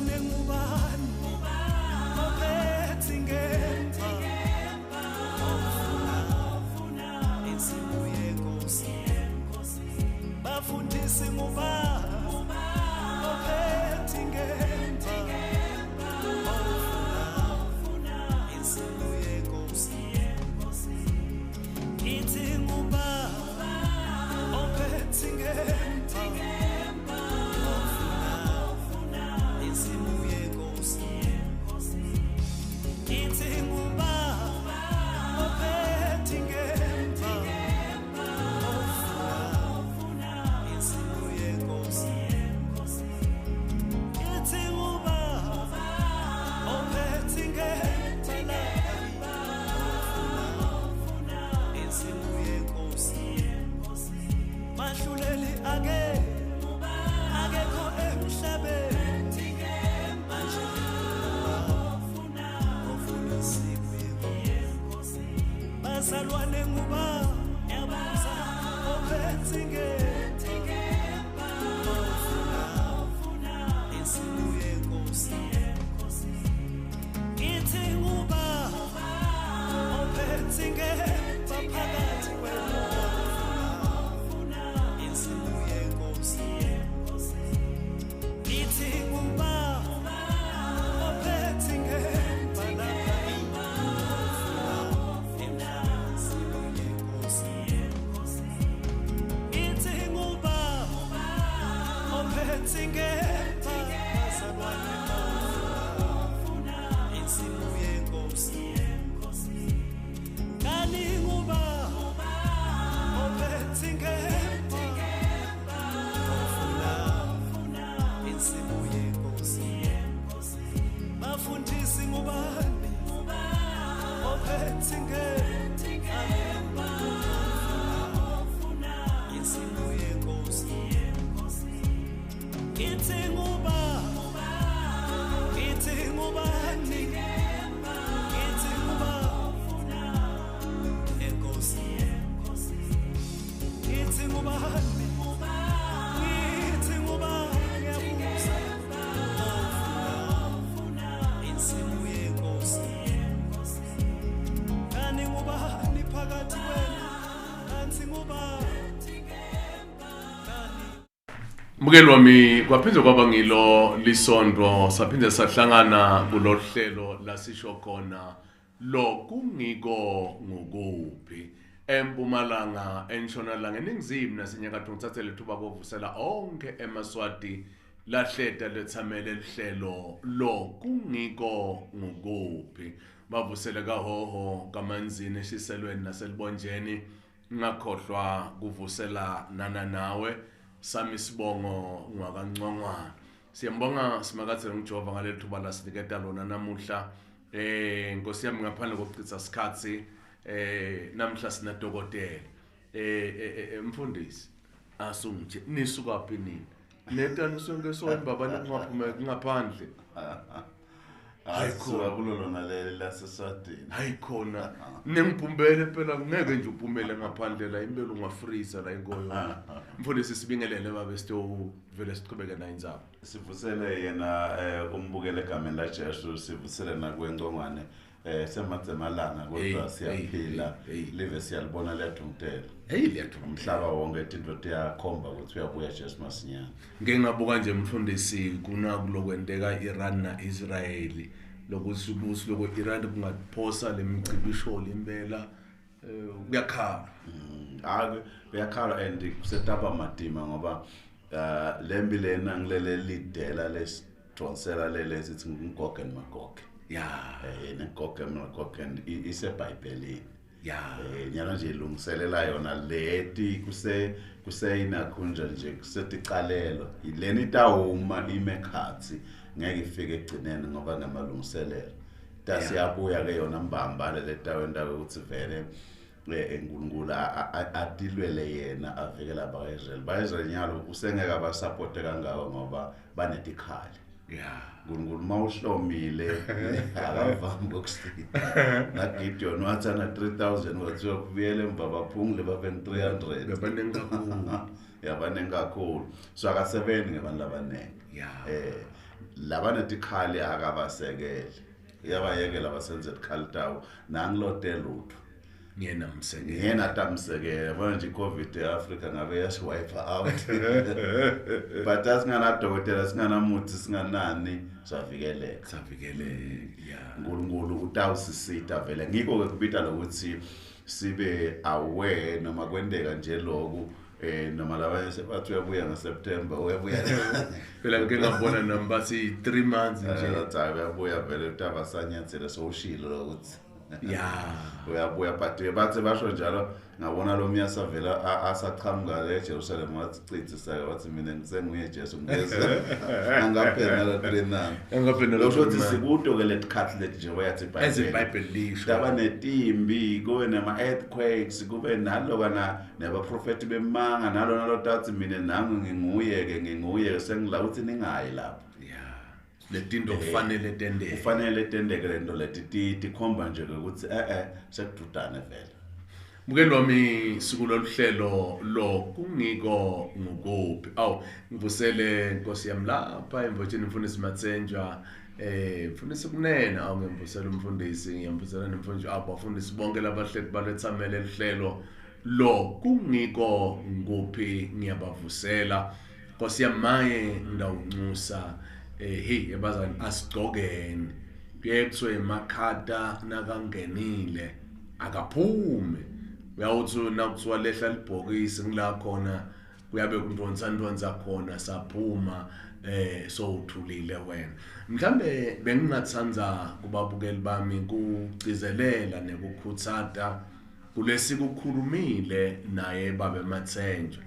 Bazalwane ngubani ophethe ingemba ofuna insimu yenkosi? Bafundisi ngubani ophethe ingemba ofuna insimu yenkosi? Ithi ngubani ophethe ingemba ofuna insimu yenkosi? Ithi ngubani ophethe ingemba ofuna insimu yenkosi? Ithi ngubani ophethe ingemba ofuna insimu yenkosi? Mahluleli ake akekho emhlabeni manje ofuna insimu yenkosi. Bazalwane ngubani, ngiyabuza, ophethe ingemba ofuna insimu yenkosi? Ithi ngubani ophethe ingemba phakathi kwenu ofuna insimu yenkosi? Ithi ngubani ophethe ingemba lapha ofuna insimu yenkosi? Ithi ngubani ophethe ingemba, bazalwane, ofuna insimu yenkosi? Kani ngubani ophethe ingemba ofuna insimu yenkosi? Bafundisi ngubani ophethe ingemba ofuna insimu yenkosi? Ithi ngubani, ithi ngubani, ithi ngubani enkosi? Ithi ngubani, ithi ngubani, ngiyabuza, ofuna insimu yenkosi? Kani ngubani phakathi kwenu? Kanti ngubani kani? Mbukeli wami, kwaphinde kwaba ngilo lisonto, saphinde sahlangana kulohlelo lasisho khona lo kungiko ngukuphi empumalanga, entshonalanga, eningizimu nasenyakatho. Ngithathe lethuba kovusela onke emaSwati lahleta lethamele lihlelo lo kungiko ngukuphi, bavusele kaHhohho, kaManzini, eShiselweni naseLubonjeni. Ngakhohlwa kuvusela nana nawe, sami sibongo ngwakaNcwangwana. Siyambonga Simakadze nguJehova ngaleli thuba lasiniketa lona namuhla. Nkosi yami, ngaphandle kokuchitha isikhathi, namhla sina dokotela, mfundisi, asungije nisuka phi nini netani sonke sonke baba ningaphume ngaphandle? Hayi khona kulo lona leli laseSwatini. Hayi khona nengiphumbele phela, ngeke nje uphumele ngaphandle la, impela ungafreeza la inkoyo. Mfundisi, sibingelele babe, sito vele sichubeke na indzaba. Sivusele yena umbukele egameni la Jesu, sivusele nakweNcongwane, semadzemalanga kodwa siyaphila. Live siyalibona liyadungutela. Hey, liyaduma. Umhlaba wonke tinto tiyakhomba ukuthi uyabuya Jesu masinyane. Ngike ngabuka nje mfundisi, kunakulokwenteka Iran na Israel, lokuthi ukuthi loko Iran kungaphosa lemicibisholo impela, kuyakhala. Hayi, kuyakhala and kusetaba madima ngoba lembi lena ngilele lidela lesidonsela lele sithi nguGog and Magog. NeGog and Magog and iseBhayibhelini. Nyalo nje ilungiselela yona leti kuseyinakhunja nje kuseticalelo leni itawuma ime khatsi, ngeke ifike egcineni ngoba ngamalungiselelo tasiyabuya ke yona mbamba le letawenta ukuthi vele uNkulunkulu atilwele yena, avikela abaka-Israel. Ba-Israel nyalo usengeke abasupporte kangako ngoba banetikhali. uNkulunkulu mawuhlomile akavami ukusinda. NaGideon wathi ana 3000, kwathiwa kubuyele emva baphungule babe 300. Bebaningi kakhulu. Yabaningi kakhulu, so akasebenzi ngebantu abaningi. Labanetikhali akabasekele, uyabayekela basenze tikhali tawo nangilote lutho. Ngiyena msekela. Ngiyena tamsekela. Yabona nje i-COVID e-Africa ngabe yasi-wipe out. But asinganadokotela, singanamuthi, singanani, savikeleka. Savikeleka. Yeah. uNkulunkulu utawusisita vele. Ngiko ke kubita lokuthi sibe aware noma kwenteka nje lokhu, noma labanye sebathi uyabuya ngeSeptember, uyabuya. Phela ngike ngabona nami bathi 3 months nje. Cha, uyabuya vele, utabasanyathele sowushilo lokuthi uyabuya, but bathe basho njalo ngabona lo mnyasa vela asachamuka le eJerusalem, wathi cithisaka, wathi mina ngisenguye Jesu ngeze angaphela nalo 3 months. Angaphela nalo Lokho 3 ukuthi months. sikudo ke letikhathi leti njengoba yathi As iBhayibheli. iBhayibheli lisho. Taba netimbi, kube nema-earthquakes, kube nalo kana nebaprofeti bemanga, nalo nalo tathi mina nami nginguye ke, nginguye sengila uthi ningayi lapho. Letinto kufanele tendeke. Kufanele tendeke lento leti tikhomba nje ukuthi sekududane vele. Mukeli wami suku loluhlelo lo kungiko ngukuphi. Aw, ngivusele Nkosi yami lapha emvotsheni mfundisi Matsenjwa, mfundisi kunene, aw ngimvusela umfundisi, ngiyamvusela nemfundisi, aw bafundisi bonke labahleti balethamele lihlelo lo kungiko nguphi, ngiyabavusela. Nkosi yami maye ngidawunxusa, hey ebazani asigcokeni. Kuye kuthiwe emakhata nakangenile akaphume. Uyawuthi nakuthiwa lehla libhokisi ngila khona kuyabe kuntonsa khona saphuma, sowuthulile wena. Mhlambe bengingathanda kubabukeli bami kugcizelela nekukhuthata kulesikukhulumile naye babe Matsenjwa.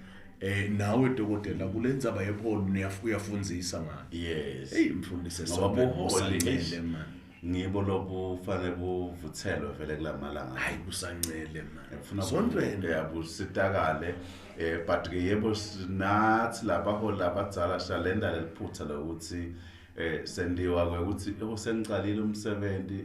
Nawe dokotela kulendzaba yebuholi uyafundzisa ngayo. Yes. Hey mfundisi Ngoba sonke buholi, kusancele man. Ngibo lobufanele buvuthelwe vele kulamalanga. Hayi kusancele man. Ufuna Sontweni. Yabusitakale, but ke yebo nathi labaholi labadzala shalenda leliphutha lokuthi sendiwa kwekuthi sengicalile umsebenzi,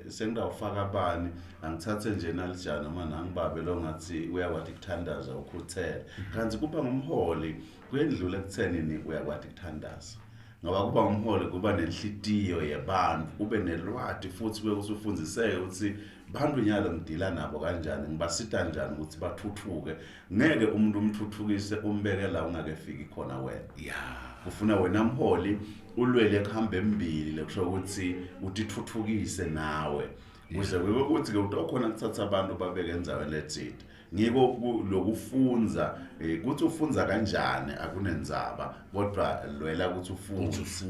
sengidawufaka bani, angithathe nje nalijana noma nangibabe lo ngathi uyakwati kuthandaza ukhuthele. Kanti kuba ngumholi kuyendlula ekuthenini uyakwati kuthandaza. Ngoba kuba ngumholi kuba nenhlitiyo yebantu, ube nelwati futhi kube usufundiseke ukuthi bantu nyalo ngidila nabo kanjani, ngibasita kanjani ukuthi bathuthuke. Ngeke umuntu umthuthukise umbeke la ungakefiki khona wena. Ufuna wena mholi ulwele kuhambe embili, lekusho ukuthi utithuthukise nawe. Kuze kube ukuthi ke utokhona kuthatha abantu babeke endzaweni letsite. Ngiko lokufunza, ukuthi ufunza kanjani akunendzaba, kodwa lwela ukuthi ufunze.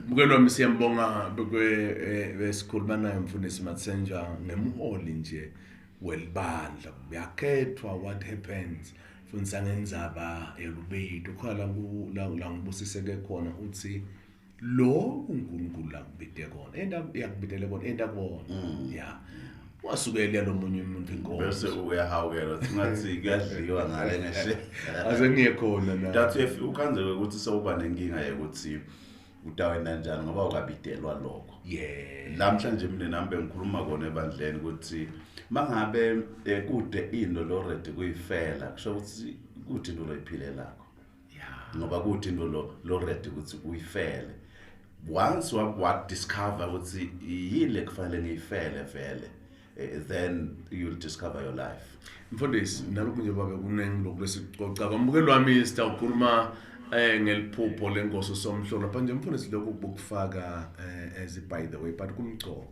Mukelo wami siyambonga besikhuluma naye mfundisi Matsenjwa ngemholi nje welibandla. Uyakhethwa, what happens? Fundisa ngendzaba yelubito. Khona la ngibusiseke khona uthi lo uNkulunkulu lakubide kona. Enda yakubidele kona, enda kona. Wasukela lo munye umuntu inkomo. Bese uyahawukela uthi ngathi kuyadliwa ngale ngeshe. Aze ngiye khona na. That's if ukhanzeke ukuthi sewuba nenkinga yokuthi utawenda kanjani ngoba ukabidelwa lokho. Namhlanje mina nami bengikhuluma kona ebandleni ukuthi mangabe kude into lo ready kuyifela, kusho ukuthi kude into loyiphilelakho. Ngoba kude into lo ready ukuthi uyifele. Once wa discover ukuthi yini lekufanele ngiyifele vele, then you'll discover your life. Mfundisi, nalokhu nje babe kunengi lokhu lesicoca. Kwamukelo wami sitawukhuluma ngeliphupho lenkosi somhlolo. Lapha nje mfundisi lokhu bokufaka as by the way, but kumcoka.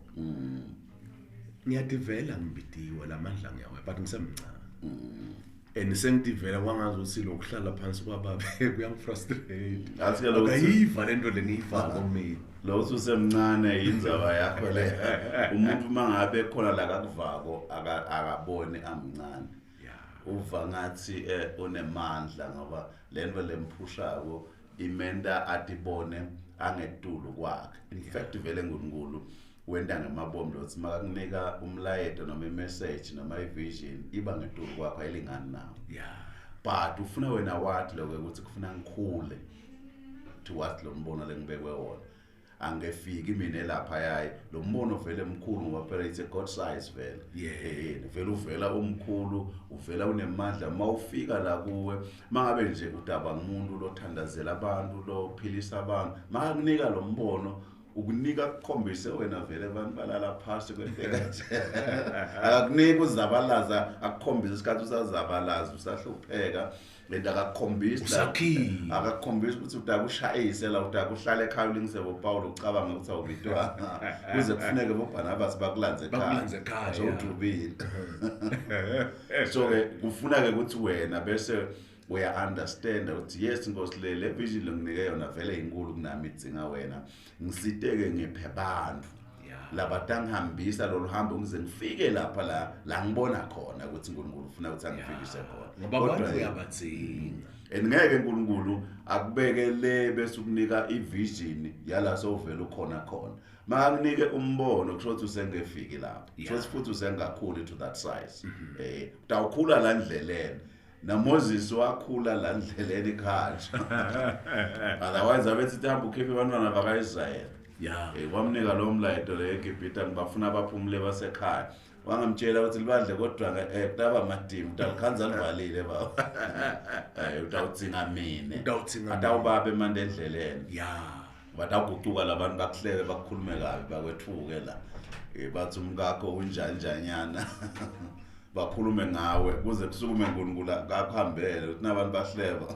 Ngiyadivela ngibidiwe lamandla ngiyawe, but ngisemncane. And sengidivela kwangazi ukuthi lokuhlala phansi kwababe kuyangifrustrate. Athi ke lo uthi- Akayiva lento le ngiyifaka kumina. Lo uthi usemncane indzaba yakho le. Umuntu mangabe khona la akakuvako, akaboni amncane. Uva ngathi unemandla ngoba lento lemphushako imenta atibone angetulu kwakhe. In fact vele uNkulunkulu wenta ngemabomu lokuthi makakunika umlayeto noma imessage noma ivision iba ngetulu kwakho, ayilingani nawe. But ufuna wena wathi lokho ukuthi kufuna ngikhule towards lo mbono lengibekwe wona. Angefiki mina lapha yayi lo mbono vele mkhulu, ngoba phela it's a god size vele. Vele uvela umkhulu, uvela unemandla mawufika la kuwe. Mangabe nje udaba ngumuntu lothandazela abantu, lophilisa abantu, makakunika lo mbono, ukunika kukhombise wena vele abantu balala phasi kwenteka nje. Akakuniki uzabalaza, akukhombise isikhathi usazabalaza, usahlupheka, and akakukhombisi Usakhile. Akakukhombisi ukuthi utakushayise la, utakuhlala ekhaya ulingise boPaul, ucabange ukuthi awubitwanga, kuze kufuneke boBarnabas bakulanze ekhaya. Bakulanze ekhaya. Sowudubile. So ke kufuna ke ukuthi wena bese uya understand ukuthi yes Nkosi, le vision lenginike yona vele inkulu kunami, idzinga wena, ngisiteke, ngiphe abantu labatangihambisa lolu hambo ngize ngifike lapha la ngibona khona ukuthi uNkulunkulu ufuna ukuthi angifikise khona. Ngoba Kodwa abantu uyabadzinga. And ngeke uNkulunkulu akubeke le bese ukunika ivision yala sowuvela ukhona khona. Makunike umbono, kusho ukuthi usengefiki lapho, kusho ukuthi futhi usengakhuli to that size. Utawukhula la ndleleni. NaMoses wakhula la ndleleni ikhanje, otherwise abethi hamba ukhiphe abantwana bakaIsrael. Wamnika lo mlayeto le eGibhithe, ngibafuna baphumule basekhaya. Wangamtshela ukuthi libandle kodwa ke kutaba madimu, utalikhanza livalile baba. Utawudzinga mine. Utawudzinga mina. Atawubabe manje endleleni. Batagucuka labantu, bakuhleke, bakukhulume kabi, bakwethuke la. Bathi umkakho unjani njanyana. Bakhulume ngawe kuze kusukume uNkulunkulu akuhambele ukuthi nabantu bahleba.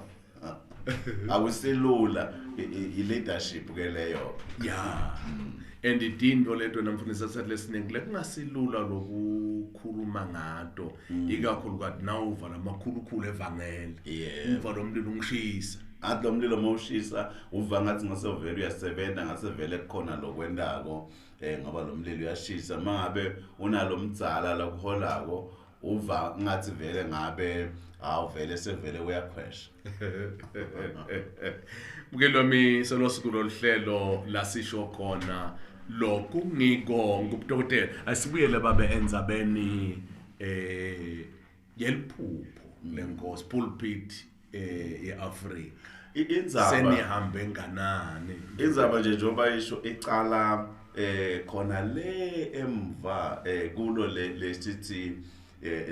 Akusilula i-leadership ke leyo. And idinto leto namfundisi sathi lesiningi lekungasilula lokukhuluma ngato, ikakhulukazi nawuva lamakhulukhulu evangeli. Uva lo mlilo ungishisa. Athi lo mlilo mawushisa uva ngathi ngase vele uyasebenza, ngase vele kukhona lokwendako, ngoba lo mlilo uyashisa. Mangabe unalo mdzala lokuholako, uva ngathi vele ngabe awuvele sevele uyakhwesha. Mukeli wami, selosikulo luhlelo lasisho khona lokhu ngiko ngubudokotela. Asibuyele babe endzabeni yeliphupho lenkosi pulpit yeAfrika. Indzaba senihambe nganani? Indzaba nje njengoba isho icala khona le emva kulo lesithi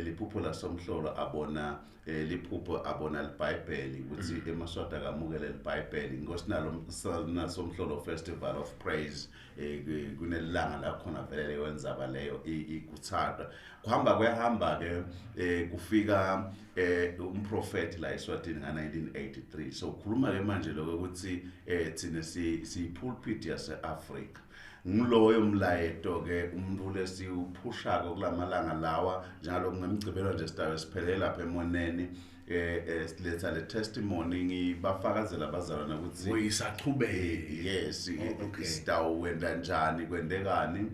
liphupho lasomhlolo abona liphupho abona liBhayibheli ukuthi emaswati akamukele liBhayibheli. Ngosinalo nasomhlolo Festival of Praise, kunelanga la khona vele leyo ndzaba leyo ikuthatha kuhamba kwehamba ke kufika umprofeti la eSwatini nga 1983. So ukhuluma ke manje lokho ukuthi thina si pulpit yase Africa. Ngiloyo mlayeto ke umuntu lesiwuphushako kulamalanga lawa, njalo ngemgcibelo nje sidawe siphelele lapha emoneni, siletha le testimony, ngibafakazela abazalwana ukuthi Uyisachubeke. Yes. Oh, okay. Sitawenda njani, kwendekani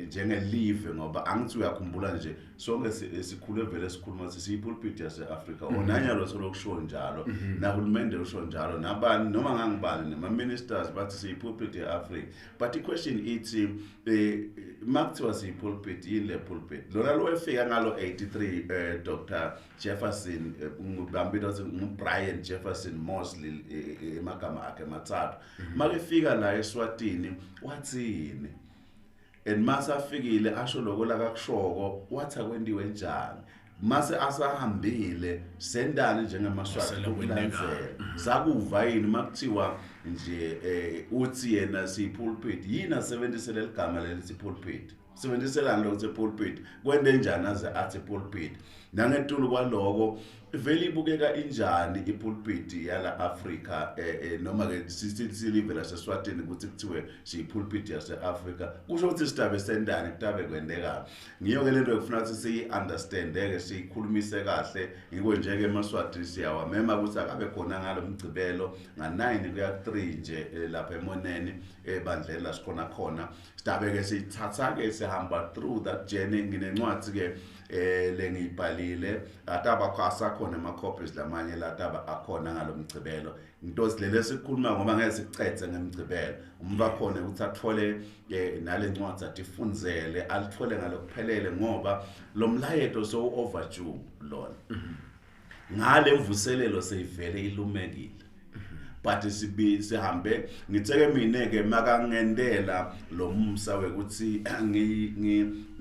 njengelive, ngoba angithi uyakhumbula nje sonke sikhule vele sikhuluma sithi siyipulpit yase-Africa. Onanyalo solokusho njalo, nahulumende usho njalo, nabani noma ngangibani nema ministers bathi siyipulpit ye-Africa. But i-question ithi, makuthiwa siyipulpit, yini le pulpit? Lona lo efika ngalo 83, Dr Jefferson, ngibambile ukuthi ngu-Brian Jefferson Mosley, emagama akhe mathathu, makefika la eSwatini wathini? And masafikile asho lokho la kakushoko, wathi akwentiwe njani? Mase asahambile sendani njengemaswati Sele kwenteka. ukulandzela? Sakuva yini makuthiwa nje uthi yena siyipulpit? Yini asebenzise leligama lelithi pulpit? Sebenziselani lokuthi pulpit? Kwende njani aze athi pulpit? Nangetulu kwaloko, vele ibukeka injani ipulpit yala Africa, noma ke silive laseSwatini ukuthi kuthiwe siyipulpit yase-Africa, kusho ukuthi sidabe sendani, kutabe kwendeka? Ngiyo ke lento ekufuna ukuthi siyi-understande ke, siyikhulumise kahle. Ngiko nje ke emaswati siyawamema ukuthi akabe khona ngalo mgcibelo nga-9 kuya 3 nje, lapha emoneni ebandleni la sikhona khona. Sidabe ke siyithatha ke sihamba through that journey. Nginencwadi ke lengiyibhalile, ataba asakhona ama copies lamanye lataba akhona ngalomgcibelo. Ngitozi lele sikhuluma ngoba ngeke sicethe ngemgcibelo, umuntu akhona ukuthi athole nale ncwadi, atifundzele, alithole ngalokuphelele, ngoba lo mlayeto so overdue lona. Ngale mvuselelo seyivele ilumekile. But sihambe ngitheke mina ke makangendela lo msa wekuthi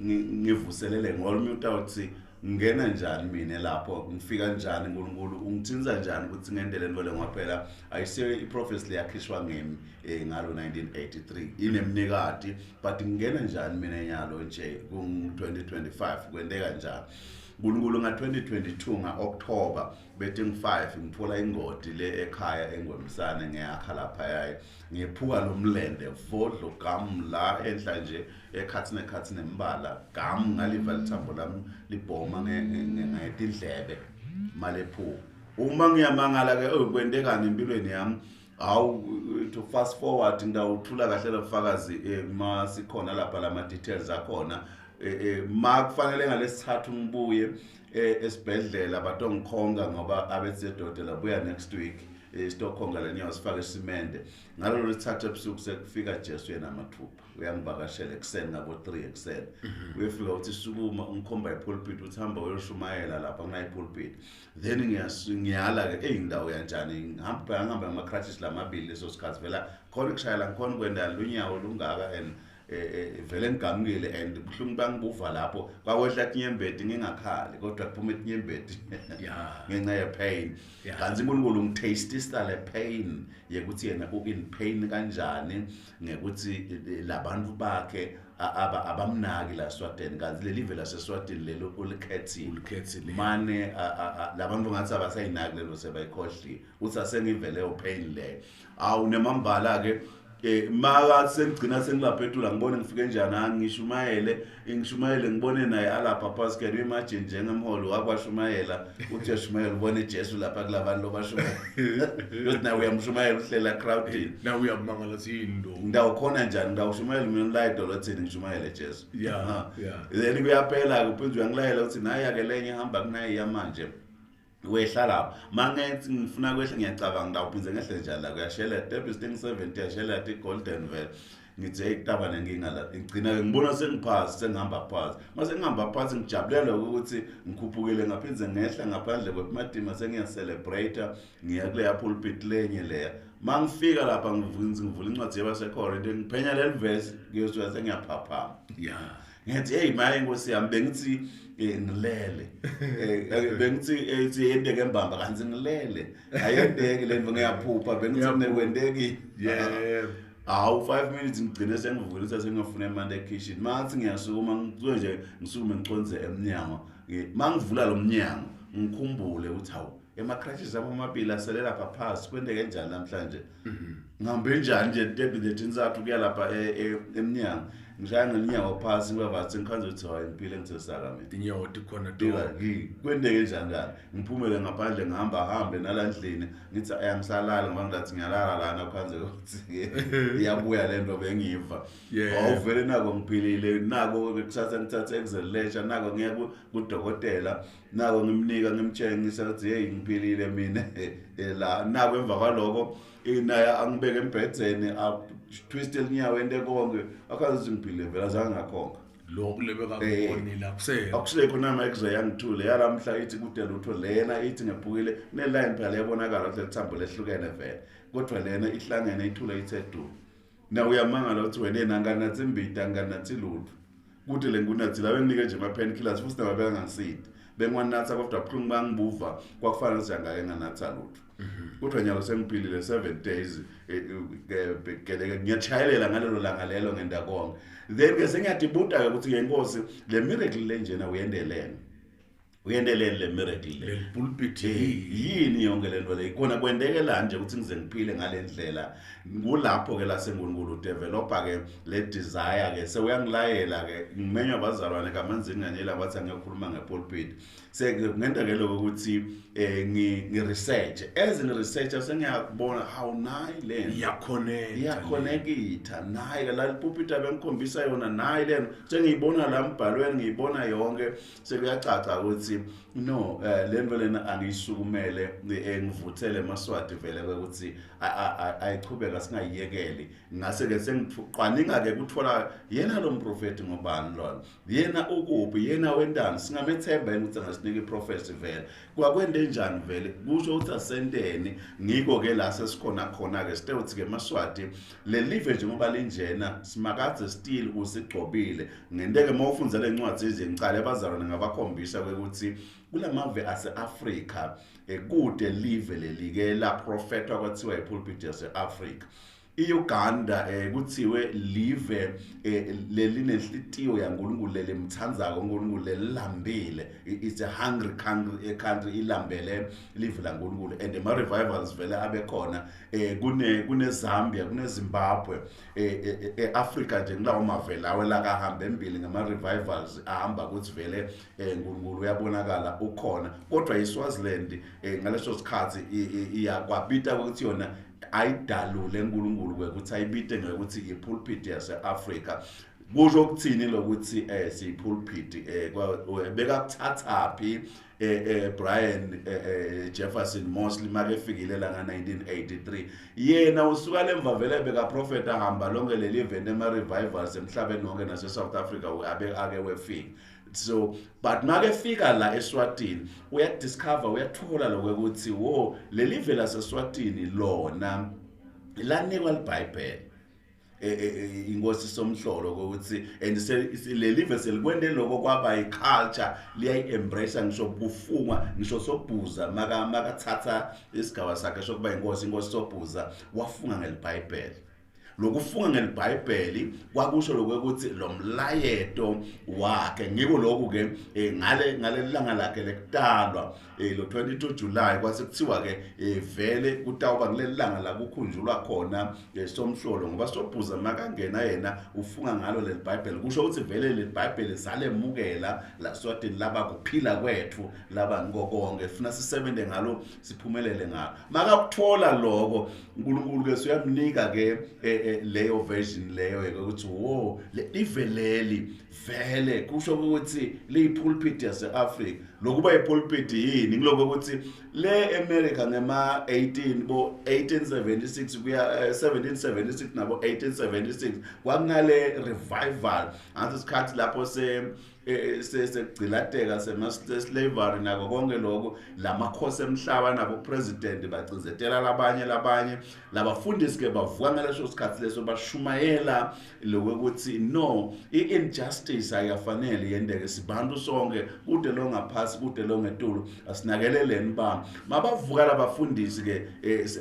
ngivuselele ngolmuta uthi ngena njani mina lapho, ngifika njani uNkulunkulu ungithinza njani ukuthi ngendele ntole, ngoba phela ayisiyo iprophecy leyakhishwa ngemi ngalo 1983 inemnikati, but ngingena njani mina nyalo nje ku 2025 kwenteka njani? uNkulunkulu nga 2022 nga October bethi ngi5 ngithola ingodi le ekhaya engwemsane, ngiyakha lapha yayi ngephuka lo mlende vodlo gam la enhla nje ekhathi nekhathi nembala gam, ngaliva lithambo lami libhoma ngetindlebe malephuka. Uma ngiyamangala ke kwentekani empilweni yami? Hawu, to fast forward, ngidawuthula kahle lobufakazi ma sikhona lapha lama details akhona. Ma kufanele ngalesithathu ngibuye esibhedlela batongikhonga ngoba abethi dokotela buya next week, sitokhonga lenyawo sifake isimende. Ngalolo lesithathu ebusuku sekufika Jesu yena mathupha uyangivakashela ekuseni ngabo 3 ekuseni. Uyefika uthi sukuma, ungikhomba ipulpit, uthi hamba uyoshumayela lapha kunayi pulpit. Then ngiyala ke, hey, indawo kanjani? Ngihamba ngihamba ngama crutches lamabili leso sikhathi, vela khona ukushayela ngikhona kwenda lunyawo lungaka and vele ngigamukile and buhlungu bangibuva lapho kwakwehla tinyembeti ngingakhali kodwa kuphuma tinyembeti ngenxa ye pain. Kanti uNkulunkulu ungitastisa le pain yekuthi yena u in pain kanjani ngekuthi labantu bakhe abamnaki la Swatini, kanti leli live laseSwatini lelo ulikhethile. Ulikhethile. Mane labantu ngathi abasayinaki lelo sebayikhohliwe, uthi asengive leyo pain leyo. Awu, nemambala ke maka sengigcina sengilapha etula ngibone ngifike njani ngishumayele ngishumayele ngibone naye alapha phasi. Can you imagine, njengemholo wakwashumayela uthi uyashumayela ubone Jesu lapha kulabantu lobashumayela, uthi nawe uyamshumayela uhlela crowdini. Nawe uyamangala yini lo? Ngidawukhona njani ngidawushumayela mina la edolothini ngishumayele Jesu? Then kuyaphela ke, uphinde uyangilayela ukuthi naye ke lenye ihamba kunaye manje wehla lapho. Mangithi ngifuna kwehla ngiyacabanga ngidawuphinde ngehle njani la kuyashela step is thing 70 yashela ti golden vele. Ngithi hey, kutaba nenkinga la. Ngigcina ke ngibona sengiphasi, sengihamba phasi. Mase ngihamba phasi ngijabulela ukuthi ngikhuphukile, ngaphinde ngehla ngaphandle kwemadima, sengiya celebrate ngiya kuleya pulpit lenye leya. Mangifika lapha ngivula incwadi yabaseKorinte ngiphenya leli verse, ngiyozwa sengiyaphaphama. Ngithi hey, maye inkosi yami, bengithi ngilele, bengithi ethi yenteke embamba kanti ngilele, ayendeki lento, ngiyaphupha, bengithi nekwendeki. Hawu, 5 minutes ngigcine sengivukile ukuthi sengiyofuna emanti ekitchen. Mangathi ngiyasukuma ngisuke nje ngisukume ngiconze emnyango, mangivula lo mnyango ngikhumbule ukuthi hawu, ema-crutches ami amabili asele lapha phasi, kwenteke njani namhlanje, ngihambe njani nje tepi letintsathu kuya lapha emnyango, ngishaya ngelinyawo phasi ngibabathi ngikhanze ukuthi hayi, ngiphile ngithesaka mina. Tinyawo tikhona. Kwenteke njani kani? Ngiphumele ngaphandle ngihamba hambe nalandlini, ngithi ayangisalala ngoba ngilathi ngiyalala lana khanze ukuthi iyabuya lento bengiva. Awuvele nako ngiphilile nako kusasa ngithathe exelesha nako ngiya kudokotela nako ngimnika ngimtshengisa ukuthi hey, ngiphilile mina la nako. Emva kwaloko naye angibeke embhedzeni, twist elinyawo ente konke, akhazi ukuthi ngiphilile vele, azange ngakhonga. Lokhu lebekakubonile akusekho. Akusekho nama x-ray yangithule yalamhla ithi kude lutho, lena ithi ngephukile kuneline phela yabonakala ukuthi lithambo lehlukene vele, kodwa lena ihlangene ithule ithe du. Na uyamangala ukuthi wena yena anganathi imbida, anganathi lutho, kude le ngunathi la benginike nje ama-painkillers futhi nababe bengangisidi bengiwanatha kodwa buhlungu bangibuva kwakufana ukuthi angake nganatha lutho, kodwa nyalo sengiphilile 7 days ke ngiyachayelela ngalelo langa lelo ngenda konke. Then ke sengiyadibuta ke ukuthi ngenkosi le miracle le njena uyendelene uyendelene le miracle le. Leli pulpit. Yini yonke lento le khona kwentekela nje ukuthi ngize ngiphile ngale ndlela? Kulapho ke la senguNkulunkulu developer ke le desire ke, sewuyangilayela ke, ngimenywa abazalwane kamanzini nganyela bathi angiyokhuluma ngepulpit. Sekungenta ke lokho ukuthi ngi research, as ngi research sengiyabona how nayi le Iyaconnect. Iyaconnecta nayi la lipulpit abengikhombisa yona, nayi lena sengiyibona la mbhalweni, ngiyibona yonke, sekuyacaca ukuthi ukuthi no, lento lena angiyisukumele, ngivuthele emaswati vele ukuthi ayichubeka, singayiyekeli. Ngase ke sengiqwaninga ke kuthola yena lo mprofeti ngobani lona, yena ukuphi, yena wendani, singamethemba yini ukuthi angasinika iprofesi vele, kwakwende njani vele, kusho ukuthi asenteni. Ngiko ke la sesikhona khona ke sitewuthi ke maswati lelive njengoba linjena, simakadze still usigcobile. Ngenteke mawufundza lencwadi nje, ngicale abazalwane ngabakhombisa ukuthi kulamave ase-Afrika kude live lelike la profetwa kwathiwa ipulpit yase-Afrika, iUganda. Kuthiwe live lelinenhlitiyo yaNkulunkulu, lelimthandzako uNkulunkulu, lelilambile. It's a hungry country, ilambele live laNkulunkulu, and ama revivals vele abekhona. Kune Zambia, kune Zimbabwe, eAfrica nje kulawo mave lawo la kahamba embili ngama revivals ahamba ukuthi vele uNkulunkulu uyabonakala ukhona. Kodwa iSwaziland ngaleso sikhathi iyakwabita ukuthi yona ayidalule uNkulunkulu kwekuthi ayibite ngekuthi ipulpit yase-Afrika. Kusho ukuthini lokuthi siyipulpit? Beka kuthathaphi Brian Jefferson Mosley make fikile la nga 1983? Yena usuka lemva vele beka prophet, ahamba lonke leli event ema revivals emhlabeni wonke, nase South Africa abe ake wefika. So but make fika la eSwatini, uyadiscover, uyathola lokuthi wo, leli vela laseSwatini lona lanikwa liBhayibheli inkosi somhlolo ukuthi and leli verse likwente lokho kwaba iculture, liyayi-embrace ngisho kufungwa, ngisho Sobhuza maka makathatha isigaba sakhe sokuba inkosi Sobhuza wafunga ngelibhayibheli. Lokufunga ngelibhayibheli kwakusho lokuthi lo mlayeto wakhe ngiko lokhu ke ngale ngalelanga lakhe lekutalwa, lo 22 July, kwase kuthiwa ke vele kutawuba kuleli langa la kukhunjulwa khona Somhlolo, ngoba Sobhuza makangena yena ufunga ngalo leli Bhayibheli. Kusho ukuthi vele leli Bhayibheli salemukela la Swatini, laba kuphila kwethu, laba ngiko konke, funa sisebenze ngalo, siphumelele ngalo. Makakuthola lokho uNkulunkulu ke suyamnika ke leyo version leyo ke ukuthi wo, liveleli vele kusho ukuthi liyipulpit yase-Afrika. Lokuba ipulpit yini? Ngiloko ukuthi le America ngema 18 bo 1876 kuya 1776 nabo 1876 kwakungale revival, ngathi isikhathi lapho se sekugcilateka sema slavery nako konke lokho, lamakhosi emhlaba nabo president bacinzetela labanye labafundisi ke bavuka ngaleso sikhathi leso, bashumayela lokuthi no, i-injustice ayafanele yendeke, sibantu sonke, kude lo ngaphasi, kude lo ngetulu, asinakeleleni ba. Mabavuka labafundisi ke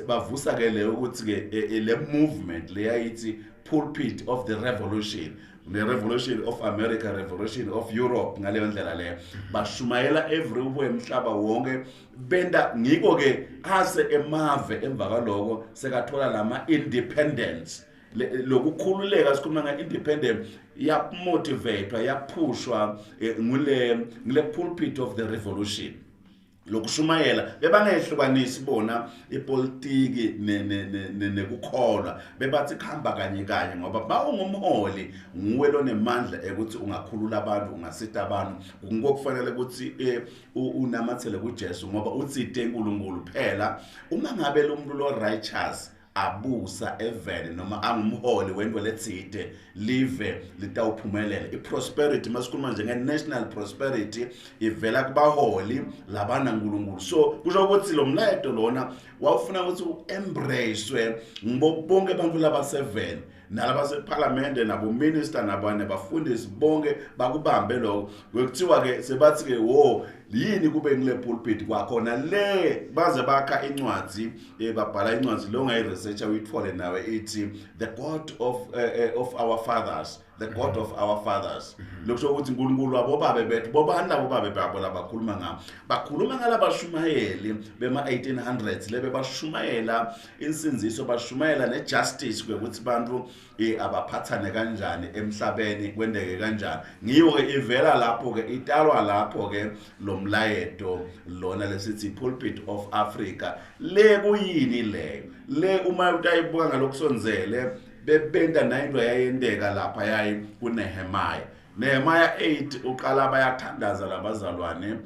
bavusa ke leyo ukuthi ke le movement leyayithi pulpit of the revolution, the revolution of America, revolution of Europe. Ngaleyo ndlela leyo bashumayela everywhere emhlaba wonke, benda ngiko ke ase emave emva kwaloko sekathola lama independence, lokukhululeka. Sikhuluma nge-independent, yamotivatwa, yaphushwa ngule pulpit of the revolution. Lokushumayela bebangehlukanisi bona ipolitiki nekukholwa, bebathi kuhamba kanye kanye, ngoba bawungumholi nguwe lonemandla ekuthi ungakhulula abantu, ungasita abantu. Ngokufanele ukuthi unamathele kuJesu, ngoba utsite uNkulunkulu phela uma ngabe lo muntu lo righteous abusa evele noma angumholi wento letsite, live litawuphumelela. I-prosperity, masikhuluma nje nge-national prosperity, ivela kubaholi labana nkulunkulu. So kusho ukuthi lo mlayeto lona wawufuna ukuthi u-embracewe ngibo bonke abantu labaseveni nalabasephalamende nabo-minister nabane bafundisi bonke bakubambe lokho. Kwekuthiwa-ke sebathi-ke wo, yini kube ngile pulpit kwakhona le, baze bakha incwadi, babhala incwadi lo ongayi-researcha uyithole nawe, ithi the God of our fathers, the God of our fathers. Lokusho ukuthi uNkulunkulu wabobabe bethu. Bobani labo babe babo labakhuluma ngabo? Bakhuluma ngalabashumayeli bema 1800s lebe bashumayela insindziso, bashumayela nejustice, kwekuthi bantu abaphathane kanjani emhlabeni, kwendeke kanjani. Ngiyo ke ivela lapho ke, italwa lapho ke lo mlayeto lona lesithi pulpit of Africa. Le kuyini leyo? Le uma utayibuka ngalokusondzele, bebenta nayinto yayenteka lapha yayi kuNehemiah. Nehemiah 8 uqala bayathandaza labazalwane,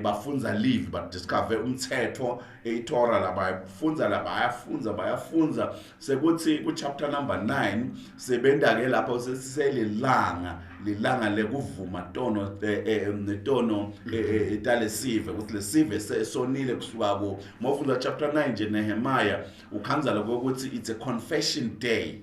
bafunza live, badiscover umthetho, iTorah, labafunza, labayafunza, bayafunza sekuthi ku chapter number 9 sebenda ke lapho sesiselilanga lilanga lekuvuma tono netono talesive, ukuthi lesive sesonile kusuka ku mawufunda chapter 9 nje Nehemiah, ukhanza lokho ukuthi it's a confession day.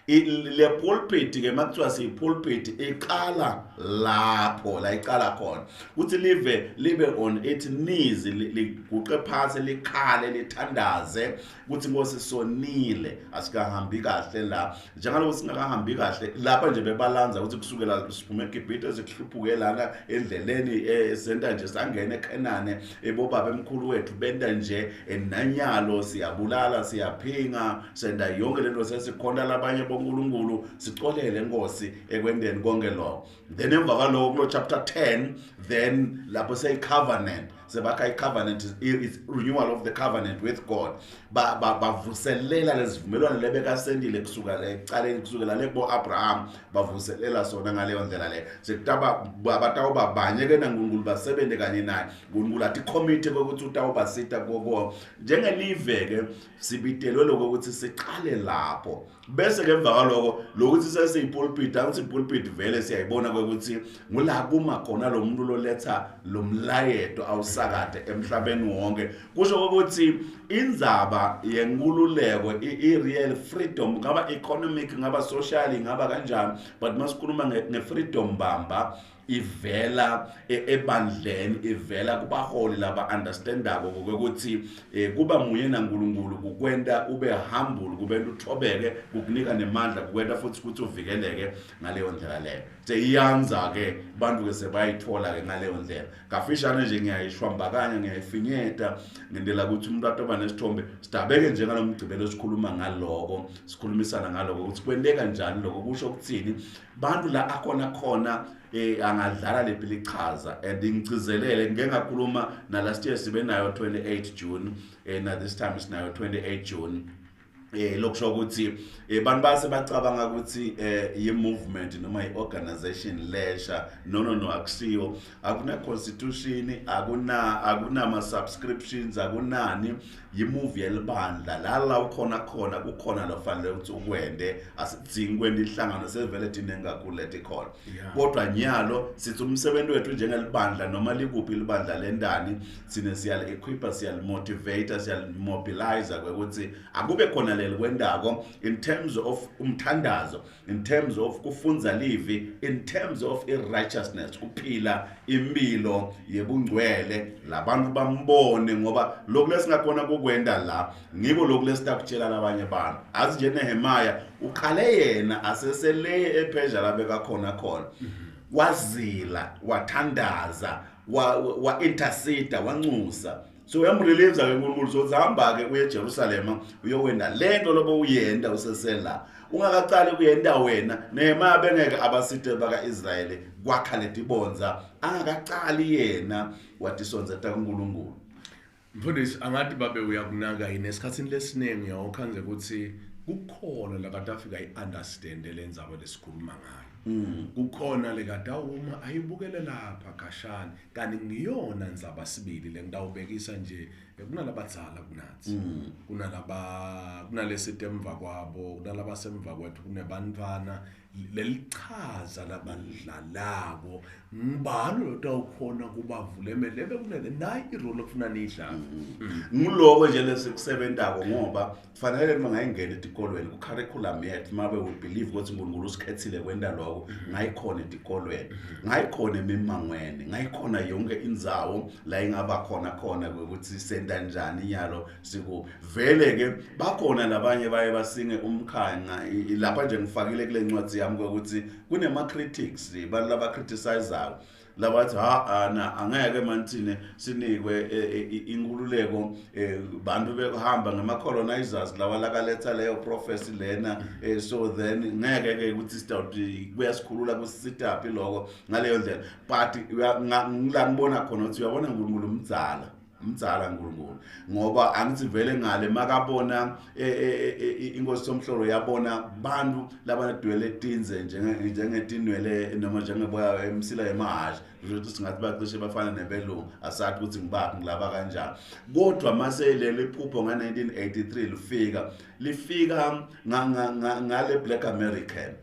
Le pulpit ke, makuthiwa siyi-pulpit, iqala lapho la iqala khona kuthi live libe on its knees, liguqe phansi, likhale, lithandaze ukuthi Nkosi, sonile, asikahambi kahle la, njengalokho singakahambi kahle lapha nje. Bebalanza ukuthi kusukela siphume eGibhithe sikuhluphuke lana endleleni, senta nje, sangena eKhenane, ebobaba emkhulu wethu benta nje, nanyalo siyabulala, siyaphinga, senda yonke lento, sesikhonta labanye bonkulunkulu, sicolele Nkosi ekwendeni konke lokho. Then emva kwaloko kulo chapter 10, then lapho seyi-covenant, sebakha i-covenant, is renewal of the covenant with God. Bavuselela lesivumelwano lebekasendile kusuka ekucaleni, kusukela le kubo-Abraham, bavuselela sona ngaleyo ndlela le, sekutaba batawuba banye ke naNkulunkulu, basebente kanye naye uNkulunkulu, athi commit kokuthi utawubasita koko. Njengelive ke sibitelwe lokho ukuthi siqale lapho, bese ke emva kwaloko lokuthi sesiyipulpit. Angithi ipulpit vele siyayibona ukuthi ngula kuma khona lo muntu loletha lo mlayeto awusakade emhlabeni wonke. Kusho ukuthi indzaba yenkululeko, i-real freedom, ngaba economic, ngaba social, ngaba kanjani, but masikhuluma nge-freedom bamba, ivela ebandleni, ivela kubaholi laba understandako ukuthi kuba munye naNkulunkulu kukwenta ube humble, kubenta uthobeke, kukunika nemandla, kukwenta futhi ukuthi uvikeleke ngaleyo ndlela leyo. Seyiyanza ke, bantu ke sebayithola ke ngaleyo ndlela. Kafishane nje ngiyayishwambakanya, ngiyayifinyeta ngendlela ukuthi umuntu atoba nesithombe. Sidabeke njengalomgcibelo sikhuluma ngaloko, sikhulumisana ngaloko ukuthi kwenteka njani lokho, kusho ukuthini, bantu la akhona khona angadlala lephi lichaza. And ngigcizelele, ngike ngakhuluma na last year, sibe nayo 28 June, na this time sinayo 28 June. Lokusho ukuthi bantu base bacabanga ukuthi i-movement noma i-organization lesha. No, no, no, akusiyo. Akuna constitution, akuna ama subscriptions, akunani, yi-move yelibandla. La ukhona khona, kukhona lofanele ukuthi ukwende. Asidzingi kwenda inhlangano, sevele thina kakhulu lethi khona. Kodwa nyalo sithi umsebenzi wethu njengelibandla, noma likuphi libandla lendani, sine siyali-equipa, siyali-motivate, siyali-mobilize ukuthi akube khona leli kwendako in terms of umthandazo, in terms of kufunza livi, in terms of i-righteousness, kuphila impilo yebungcwele, labantu bambone, ngoba lokhu lesingakhona kukwenda la ngiko lokhu lesitakutshela labanye bantu. Azi nje Nehemiah uqale yena asesele ePhesha labeka khona khona, wazila, wathandaza, wa intercede, wanxusa. So uyamrelease ke uNkulunkulu, so hamba ke uye eJerusalema uyowenda lento lobo uyenda usesela, ungakaqali kuyenda wena. Nehemiah bengeke abasite baka-Israyeli kwakha letibonza angakaqali yena watisondzeta kuNkulunkulu. Mfundisi, angathi babe uyakunaka yini, esikhatsini lesiningi uyawukhanze ukuthi kukhona la kade afika i-understand le ndzaba lesikhuluma ngayo, kukhona le kade awuma ayibukele lapha khashana, kanti ngiyona ndzaba sibili le. Ngitawubekisa nje, kunalabadzala kunathi, kunalaba kunalesite emva kwabo, kunalabasemva kwethu, kunebantwana, lelichaza labalidlalako ngibalo lotawukhona kubavulemele lebe kunele nayi irole okufuna niyidlale. Nguloko nje lesikusebentako, ngoba kufanele uma ngayingena etikolweni ku-curriculum yethu, mabe we believe ukuthi uNkulunkulu usikhethile kwenta lokho, ngayikhona etikolweni, ngayikhona emimangweni, ngayikhona yonke indzawo la ingaba khona khona ukuthi senta njani inyalo siku. Vele ke bakhona labanye baye basinge umkhanya lapha nje. Ngifakile kule ncwadi yami ukuthi kunema critics, bantu laba criticizayo, labathi ha ana angeke mani thine sinikwe inkululeko, bantu bekuhamba ngama-colonizers lawa lakaletha leyo prophecy lena, so then ngeke ke ukuthi sitawuthi kuyasikhulula kusisitaphi lokho ngaleyo ndlela. But ngila ngibona khona ukuthi uyabona uNkulunkulu umdzala. Mdzala uNkulunkulu, ngoba angithi vele ngale makabona inkosi Somhlolo yabona bantu labanedwele tinze njengetinwele noma njengeboya emsila yemahashi, ukuthi singathi bacishe bafana nebelungu, asathi ukuthi ngibaphi ngilaba kanjani. Kodwa mase leli phupho nga-1983 lifika ngale Black American,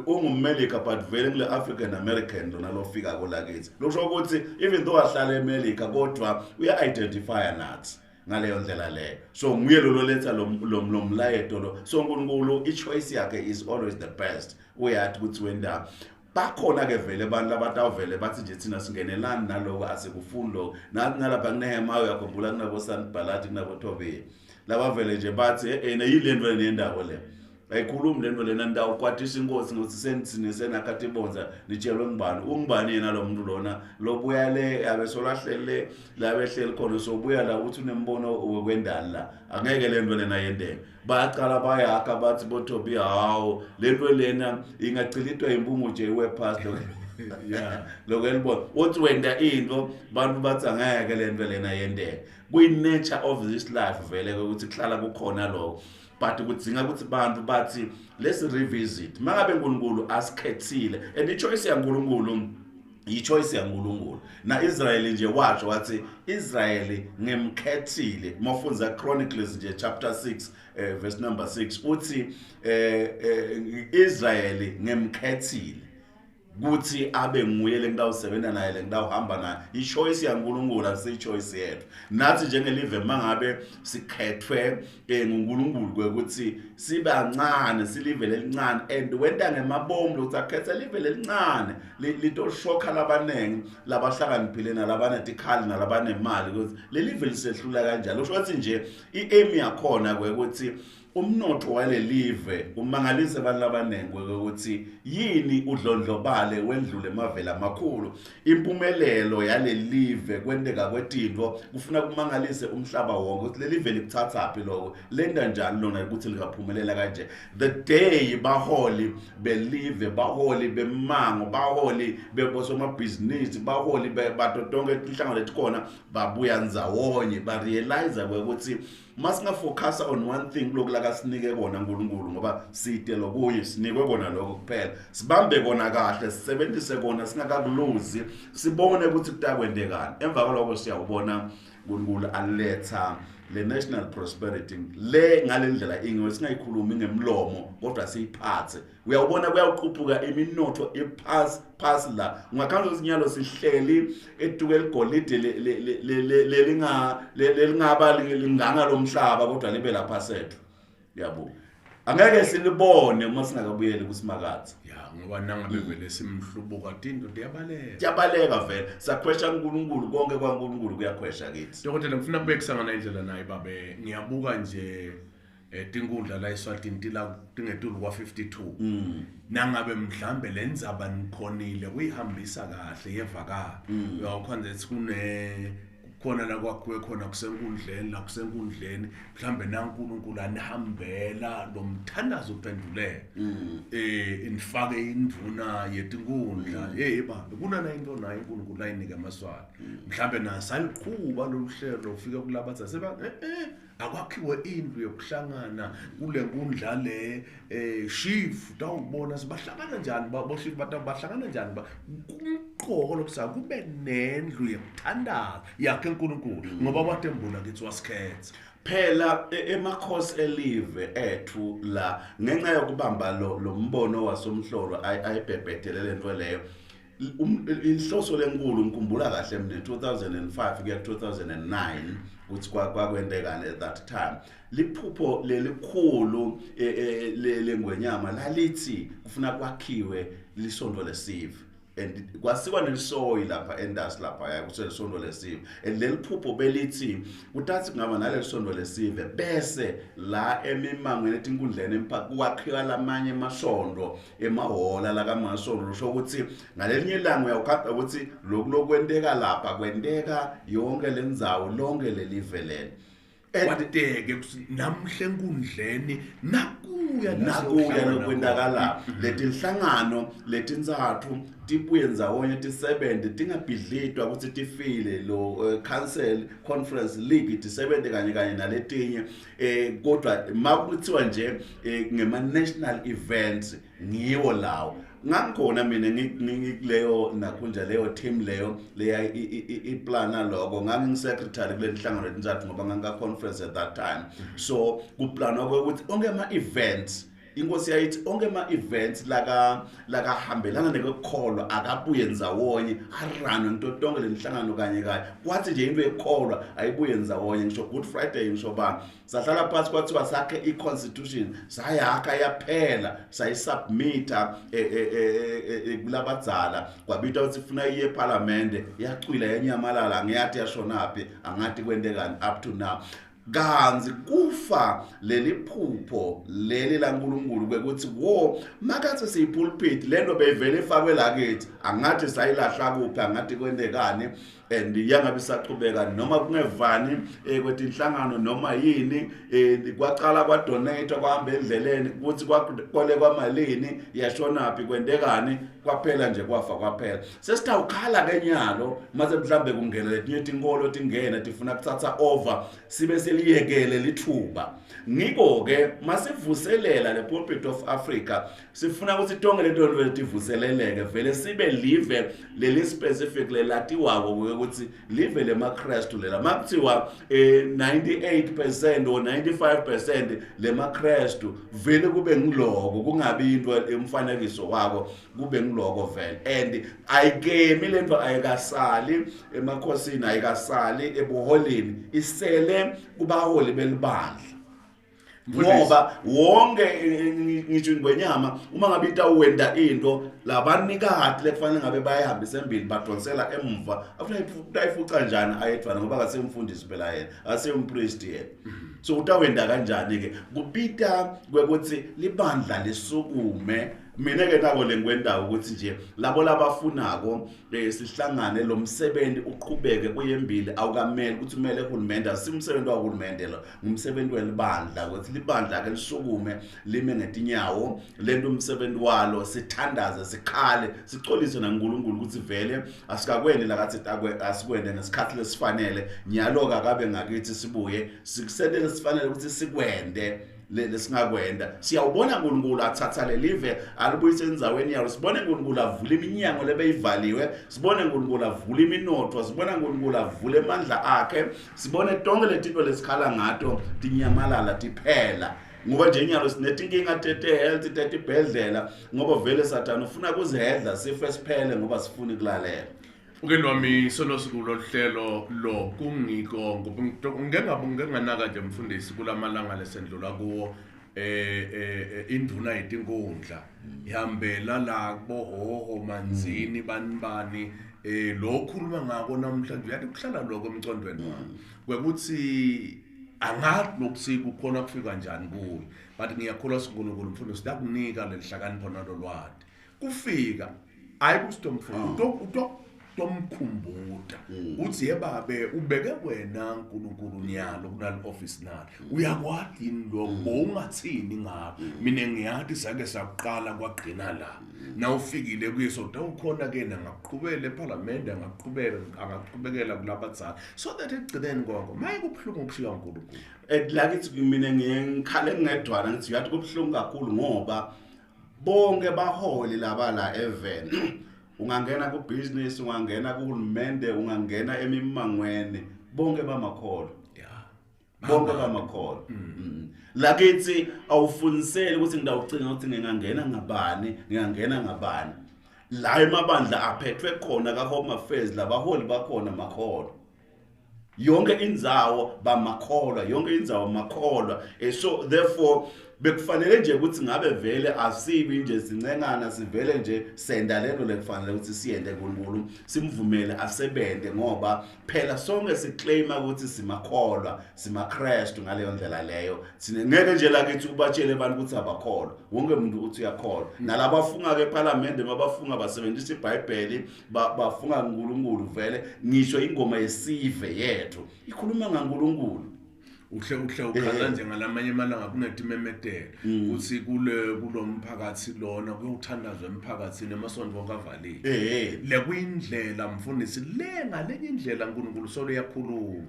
ungummelika but vele kule African American lona lofika kolakithi, lokusho ukuthi even though ahlala eMelika kodwa uya-identifya nathi ngaleyo ndlela leyo. So nguye lo loletha lo mlayeto lo. So uNkulunkulu i-choice yakhe is always the best, uyathi ukuthi wenda bakhona ke vele abantu labatawuvele bathi nje thina singenelani naloko, asikufuni lokho. Nathi nalapha kuNehemiah uyakhumbula kunabo Sanballat, kunabo Tobiah, labavele nje bathi yile nto nendawo le ayikhulumi lento lena, ndawukwatisa inkosi ngokuthi senithini senakhatibonza nitshelwe ngubani, ungubani yena lo muntu lona lobuya le abe solahlele la behleli khona, sobuya la uthi unembono wekwendali la, angeke lento lena yendeke. Bayaqala bayakha bathi boTobi, hawu lento lena ingachilitwa imbungu nje iwe phasi lo. Lokho elibona uthi wenda into bantu bathi angeke lento lena yendeke. Kuyi-nature of this life vele ukuthi kuhlala kukhona lokho, but kudzinga ukuthi bantu bathi let's revisit mangabe uNkulunkulu asikhethile, and i-choice yaNkulunkulu i-choice yaNkulunkulu. Na Israel nje washo wathi Israel ngemkhethile, mawufundza Chronicles nje chapter 6 verse number 6 uthi Israel ngemkhethile kuthi abe nguye lengitawusebenza naye, lengitawuhamba naye. I-choice yaNkulunkulu akusiyi-choice yethu. Nathi njengelive mangabe sikhethwe nguNkulunkulu kwekuthi sibancane, silive lelincane, and wenta ngemabomu lokuthi akhethe live lelincane litoshokha labanengi labahlakaniphile nalabanetikhali nalabanemali ukuthi lelive lisehlula kanjalo. Usho ukuthi nje i-aim yakhona kwekuthi umnotho walelive umangalise abantu abanengi ukuthi yini udlondlobale wendlule emavela amakhulu. Impumelelo yalelive kwenteka kwetinto kufuna kumangalise umhlaba wonke ukuthi lelive likuthathaphi lokho, lenda njani lona ukuthi lingaphumelela kanje. The day baholi belive, baholi bemango, baholi bebosomabhizinisi, baholi bato tonke tinhlangano letikhona babuya ndzawonye barealize ukuthi masingafocusa on one thing lokhu la kasinike kona uNkulunkulu, ngoba side lokunye sinikwe kona lokho kuphela, sibambe kona kahle, sisebenzise kona singakakuluzi, sibone ukuthi kutakwendekani. Emva kwaloko siyawubona uNkulunkulu aletha le national prosperity le ngale ndlela ingiwe, singayikhulumi ngemlomo kodwa siyiphathe. Uyawubona kuyawuquphuka iminotho iphasi phasi la, ungakhanza ukuthi inyalo sihleli etuke eligolide lelingaba linganga lomhlaba kodwa libe lapha sethu. Yabo, angeke silibone uma singakabuyeli kuSimakadze. Ya, ngoba nangabe vele simhlubuka tinto tiyabaleka. Tiyabaleka vele, sakhwesha uNkulunkulu, konke kwaNkulunkulu kuyakhwesha kithi. Dokotela, ngifuna kubekisana indlela naye babe, ngiyabuka nje tinkundla la eSwatini tila tingetulu kwa 52. Nangabe mhlambe lenzaba nikhonile kuyihambisa kahle yevakala, uyawukhonza ethi kune khona la kwakhiwe khona kusenkundleni, la kusenkundleni mhlambe naNkulunkulu anihambela lo mthandazo uphenduleke, nifake indvuna yetinkundla. Hey babe, kunana into nayo uNkulunkulu ayinike amaswati, mhlambe nasaliqhuba lolu hlelo ufike kulabatha seba akwakhiwe indlu yokuhlangana kule nkundla le, chief tawubona sibahlangana njani, bo chief bahlangana njani, kumqoko lokusa kube nendlu yokuthandaza yakhe uNkulunkulu, ngoba watembula kithi wasikhetha. Phela emakhosi elive ethu la ngenxa yokubamba lo mbono wasomhlolo ayibhebhethele lento leyo. Inhloso lenkulu ngikhumbula kahle mina 2005 kuya 2009 ukuthi kwakwendekani at that time. Liphupho lelikhulu lengwenyama lalithi kufuna kwakhiwe lisonto lesive, and kwasiwa nelisoyi lapha endasi lapha yakuselisonto lesive, and leli phupho belithi kutathi kungaba naleli sonto lesive bese la emimangweni etinkundleni kwakhiwa lamanye emasonto emahola la kamasonto. Lusho ukuthi ngalelinye ilanga uyawukhanda ukuthi lokhu lokwenteka lapha kwenteka yonke lendzawo, lonke lelive lelo. Kwateke namhle enkundleni nakuya nakuya lokwendakala letinhlangano letintsatfu tibuye ndzawonye tisebenze, tingabhidlitwa ukuthi tifile lo council conference league tisebenze kanye kanye naletinye. Kodwa makuthiwa nje ngema national events ngiwo lawo. Ngangikhona mina ngikuleyo nakhunja leyo team leyo leya iplana lokho, ngangingisecretary kule nhlangano letintsatfu ngoba ngangika conference at that time. So kuplanwa ukuthi onke ama events, inkosi yayithi onke ama events laka lakahambelana nekukholwa akabuye ndzawonye aranwe into tonke lenhlangano kanye kanye. Kwathi nje into ekholwa ayibuye ndzawonye, ngisho Good Friday ngisho ba sahlala phansi kwathiwa sakhe i-constitution, sayakha yaphela, sayisubmita kulabadzala, kwabitwa ukuthi ifuna iye eParliament, yacwila yanyamalala, ngiyathi yashonaphi, angathi kwentekani up to now. Kanzi kufa leli phupho leli laNkulunkulu kwekuthi wo makathi siyipulpit lento beyivele ifakwe lakithi, angathi sayilahla kuphi, angathi kwentekani, and yangabe isaqhubeka noma kungevani kwetinhlangano noma yini. Kwaqala kwadonate kwahamba endleleni ukuthi kwakolekwa malini, yashonaphi, kwentekani, kwaphela nje, kwafa kwaphela. Sesitawukhala kenyalo mase mhlambe kungena letinye tinkolo tingena tifuna kuthatha over, sibe seliyekele lithuba. Ngiko ke masivuselela le Pulpit of Africa, sifuna ukuthi tonke lento letivuseleleke vele, sibe live leli specific lelatiwako ukuthi live lemaKristu lela. Makuthiwa 98% or 95% lemaKristu, vele kube ngiloko, kungabi into emfanekiso wako, kube ngiloko vele. And ayikemi lento, ayikasali emakhosini, ayikasali ebuholini, isele kubaholi belibandla. Ngoba wonke ngisho ingwenyama uma ngabe itawenda into, labanikati lekufanele ngabe bayahambisa embili badonsela emva, afuna utayifuca kanjani ayedvwana, ngoba akasemfundisi phela yena, akasempriest yena. So utawenda kanjani ke? Kubita kwekuthi libandla lisukume. Mina ke nako lengikwendawo ukuthi nje labo labafunako sihlangane, lo msebenzi uqhubeke kuyembili, awukameli ukuthi umele uhulumende, asimsebenzi wahulumende lo, ngumsebenzi welibandla, ukuthi libandla ke lisukume lime ngetinyawo lento umsebenzi walo, sithandaze, sikhale, sicolise naNkulunkulu ukuthi vele asikakweni lakathi asikwende ngesikhathi lesifanele. Nyaloka kabe ngakithi sibuye sikusentele sifanele ukuthi sikwende lesingakwenda. Siyawubona uNkulunkulu athatha lelive alibuyise endzaweni yalo, sibone uNkulunkulu avula iminyango lebeyivaliwe, sibone uNkulunkulu avula iminotho, sibone uNkulunkulu avula emandla akhe, sibone tonke letinto lesikhala ngato tinyamalala tiphela. Ngoba nje inyalo sinetinkinga tete health, tetibhedlela, ngoba vele Sathane ufuna kuzihedla sife siphele ngoba sifuna ukulalela. Umngeni wami, sonosikulo hlelo lo kungiko ngenganaka nje mfundisi kulamalanga lesendlula kuwo, induna yetinkundla ihambela la kubohoho manzini bani bani, lo khuluma ngako namhlanje uyathi kuhlala lokho emcondweni wami kwekuthi angathi lokuthi kukhona kufika njani kuwe, but ngiyakholwa uNkulunkulu mfundisi uyakunika lelihlakanipho nalolwati kufika ayi kusitomfundo utomkhumbuta uthi yebabe ubeke wena uNkulunkulu nyalo kunal office nalo uyakwati yini lokho ungathini ngakho. Mina ngiyathi sake sakuqala kwagcina la na ufikile kuyeso utawukhona ke nangaqhubela eParliament, angaqhubeka angaqhubekela kulabadzala, so that ekugcineni konke maye kubuhlungu ukushiya uNkulunkulu. Lakithi mina ngiye ngikhale ngedwana ngithi uyathi kubuhlungu kakhulu ngoba bonke baholi laba la even ungangena ku business, ungangena kuhulumende, ungangena emimangweni, bonke bamakholwa. Bonke bamakholwa. Lakithi awufuniseli ukuthi ngidawucinga ukuthi ngingangena ngabani, ngingangena ngabani. La emabandla aphethwe khona ka Home Affairs labaholi bakhona makholwa. Yonke indzawo bamakholwa, yonke indzawo makholwa. So therefore bekufanele nje ukuthi ngabe vele asibi nje sincengana, sivele nje senda lento lekufanele ukuthi siyende kuNkulunkulu, simvumele asebente, ngoba phela sonke siclaima ukuthi simakholwa, simaKristu ngaleyo ndlela leyo. Sine ngeke nje lakithi ubatshele abantu ukuthi abakholwa, wonke umuntu uthi uyakholwa. Nalabafunga ke eParliament mabafunga basebenzisa iBhayibheli, bafunga uNkulunkulu vele, ngisho ingoma yesive yethu ikhuluma ngaNkulunkulu. Uhle uhle ukhala nje ngalamanye amalanga kunetimemetelo ukuthi kule kulomphakathi lona kuyothandazwa emphakathini emasonto wonke avalile. Le kuyindlela mfundisi, le ngalenye indlela uNkulunkulu solo uyakhuluma.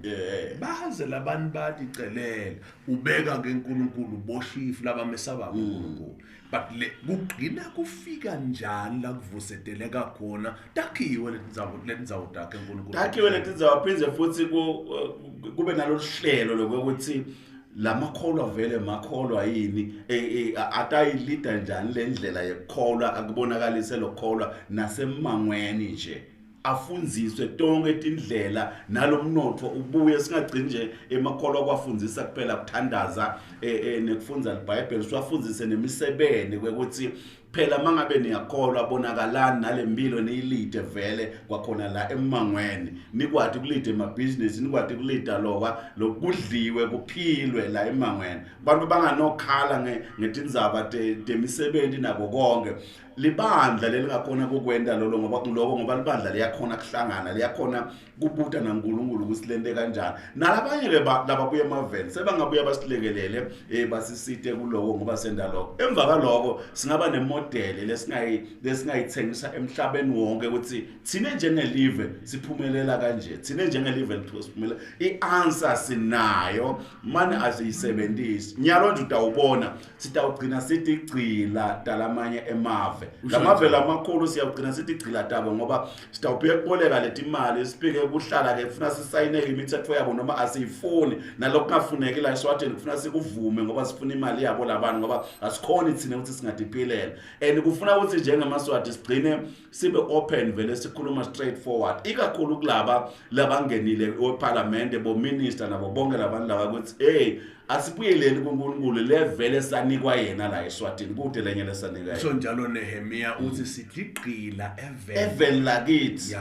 Baze labantu baticelela, ubeka ke uNkulunkulu boshifu labamesaba uNkulunkulu. But le kugcina kufika njani la kuvuseteleka khona, takhiwe letindzawo takhe uNkulunkulu. Takhiwe letindzawo, phindze futhi kube nalolu hlelo lokuthi lamakholwa vele makholwa yini, atayilida njani le ndlela yekukholwa, akubonakalise lokukholwa nasemangweni nje, afundziswe tonke tindlela nalomnotfo ubuye. Singagcini nje emakholwa kwafundzisa kuphela kuthandaza nekufundza liBhayibheli, siwafundzise nemisebenti kwekuthi phela mangabe niyakholwa bonakalani nalempilo niyilide vele kwakhona la emangweni, nikwati kulida emabhizinisi, nikwati kulida lokwa lokudliwe kuphilwe la emangweni, bantu banganokhala ngetindzaba temisebenti nako konke. Libandla lelingakhona kukwenta lolo, ngoba kuloko, ngoba libandla liyakhona kuhlangana, liyakhona kubuta naNkulunkulu ukuthi lente kanjani. Nalabanye ke lababuya emaveni sebangabuya basilekelele, basisite kuloko, ngoba senda lokho. Emva kwaloko singaba nemodeli lesingayithengisa emhlabeni wonke ukuthi thine njengelive siphumelela kanje, thine njengelive siphumelela. I-answer sinayo, mane asiyisebenzisi. Nyalo nje utawubona sitawugcina sitigcila talamanye emave, lamave lamakhulu siyawugcina sitigcila tabo, ngoba sitawuphike kuboleka letimali, siphike kuhlala ke kufuna sisayineke imithetho yabo noma asiyifuni, nalokhu kungafuneki la eSwatini kufuna sikuvume ngoba sifuna imali yabo labantu, ngoba asikhoni thina ukuthi singadiphilela. And kufuna ukuthi njengamaswati sigcine sibe open vele, sikhuluma straight forward, ikakhulu kulaba labangenile eParliament, bo minister nabo bonke labantu laba, ukuthi hey, asibuyeleni kuNkulunkulu le vele sanikwa yena la eSwatini, kude lenye lesanika yena. So njalo Nehemia uthi sidligqila even even lakithi.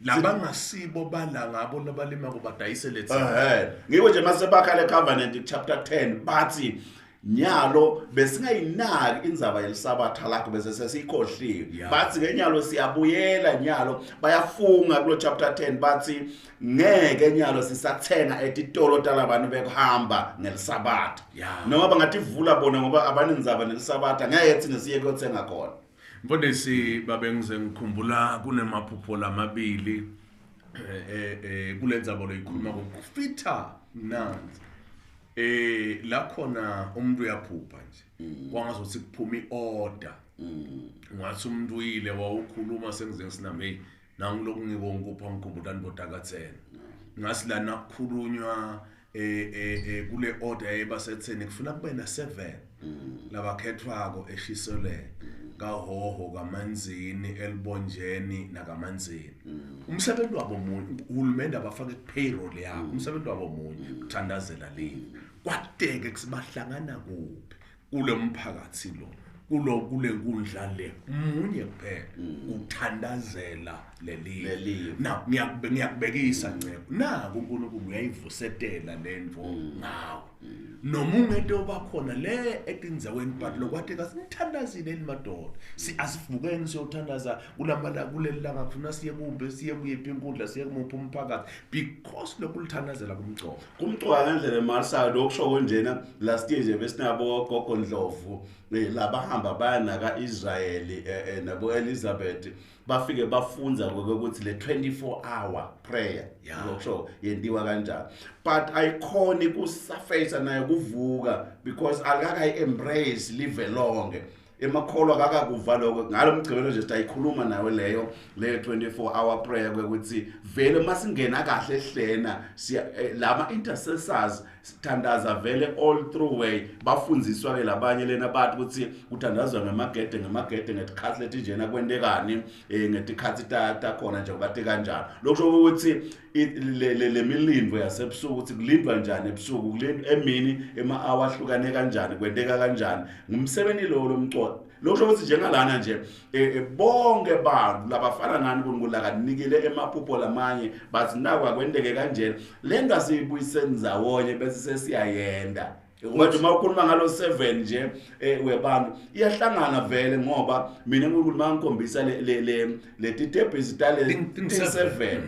Labangasibo bala ngabo labalima kubadayisele thina. Ngiko nje masebakha le covenant chapter 10 bathi nyalo besingayinaki indzaba yelisabatha lakho, bese sesiyikhohliwe. Bathi ke nyalo siyabuyela, nyalo bayafunga kulo chapter 10, bathi ngeke nyalo sisathenga etitolo talabantu bekuhamba ngelisabatha. Noma bangativula bona ngoba abanindzaba nelisabatha, ngeke thina siye kuyothenga khona. Mfundisi babe, ngize ngikhumbula kunemaphupho lamabili kulendzaba loyikhuluma kokufitha nansi, la khona umuntu uyaphupha nje kwangazothi kuphuma iorder, ungathi umuntu uyile wawukhuluma sengize ngisiname, hey, nangiloku ngikupha ngikhumbula ndodakathena ngasi lana kukhulunywa kule order ebasetheni kufuna kube na 7 labakhethwako eshiseleni kaHhohho, kaManzini, elibonjeni nakaManzini. Umsebenzi wabo munye, uhulumende abafake payroll yakho, umsebenzi wabo munye, kuthandazela live. Kwateke kusibahlangana kuphi kulo mphakathi lo, kulo kule nkundla le munye kuphela, kuthandazela leli. Lelive. Now ngiyakubekisa ncebo, naku uNkulunkulu uyayivusetela lento ngawe noma ungento bakhona le etindzaweni, but lokwateka sinithandazile madoda, si asivukeni siyothandaza kulamala kuleli langa, kufuna siye kumbe siye kuyiphi inkundla, siye kumuphi umphakathi, because lokulithandazela kumcoka. Kumcoka ngendlela emalisayo lokusho konjena. Last year nje besinabo gogo Ndlovu, labahamba baya naka Israel, nabo Elizabeth, bafike bafunza ukuthi le 24 hour prayer lokusho yentiwa kanjani, but ayikhoni kusurface nayo kuvuka because alikakayi embrace live lonke, emakholwa akakakuva lokho. Ngalo mgcibelo nje siyayikhuluma nawe leyo 24 hour prayer, kwekuthi vele masingena kahle hlena siya lama intercessors sithandaza vele all through way. Bafundziswa ke labanye lena bathi ukuthi kuthandazwa ngemagede ngetikhathi letinjena, kwentekani ngetikhathi takhona nje, bate kanjalo. Lokho ukuthi le milindvo yasebusuku, ukuthi kulindwa njani ebusuku, kulindwa emini, ema-hour ahlukane kanjani, kwenteka kanjani, ngumsebenzi lowo lomcoka. Lokho ukuthi njengalana nje bonke bantu labafana nani uNkulunkulu akanikile emaphupho lamanye, bathi naku akwenteke kanjena, le nto asiyibuyiseni ndzawonye bese sesiyayenda. Manje uma ukhuluma ngalo 7 nje webantu iyahlangana vele, ngoba mina uNkulunkulu mangikhombisa le le le letitebhisi tale Ting 7.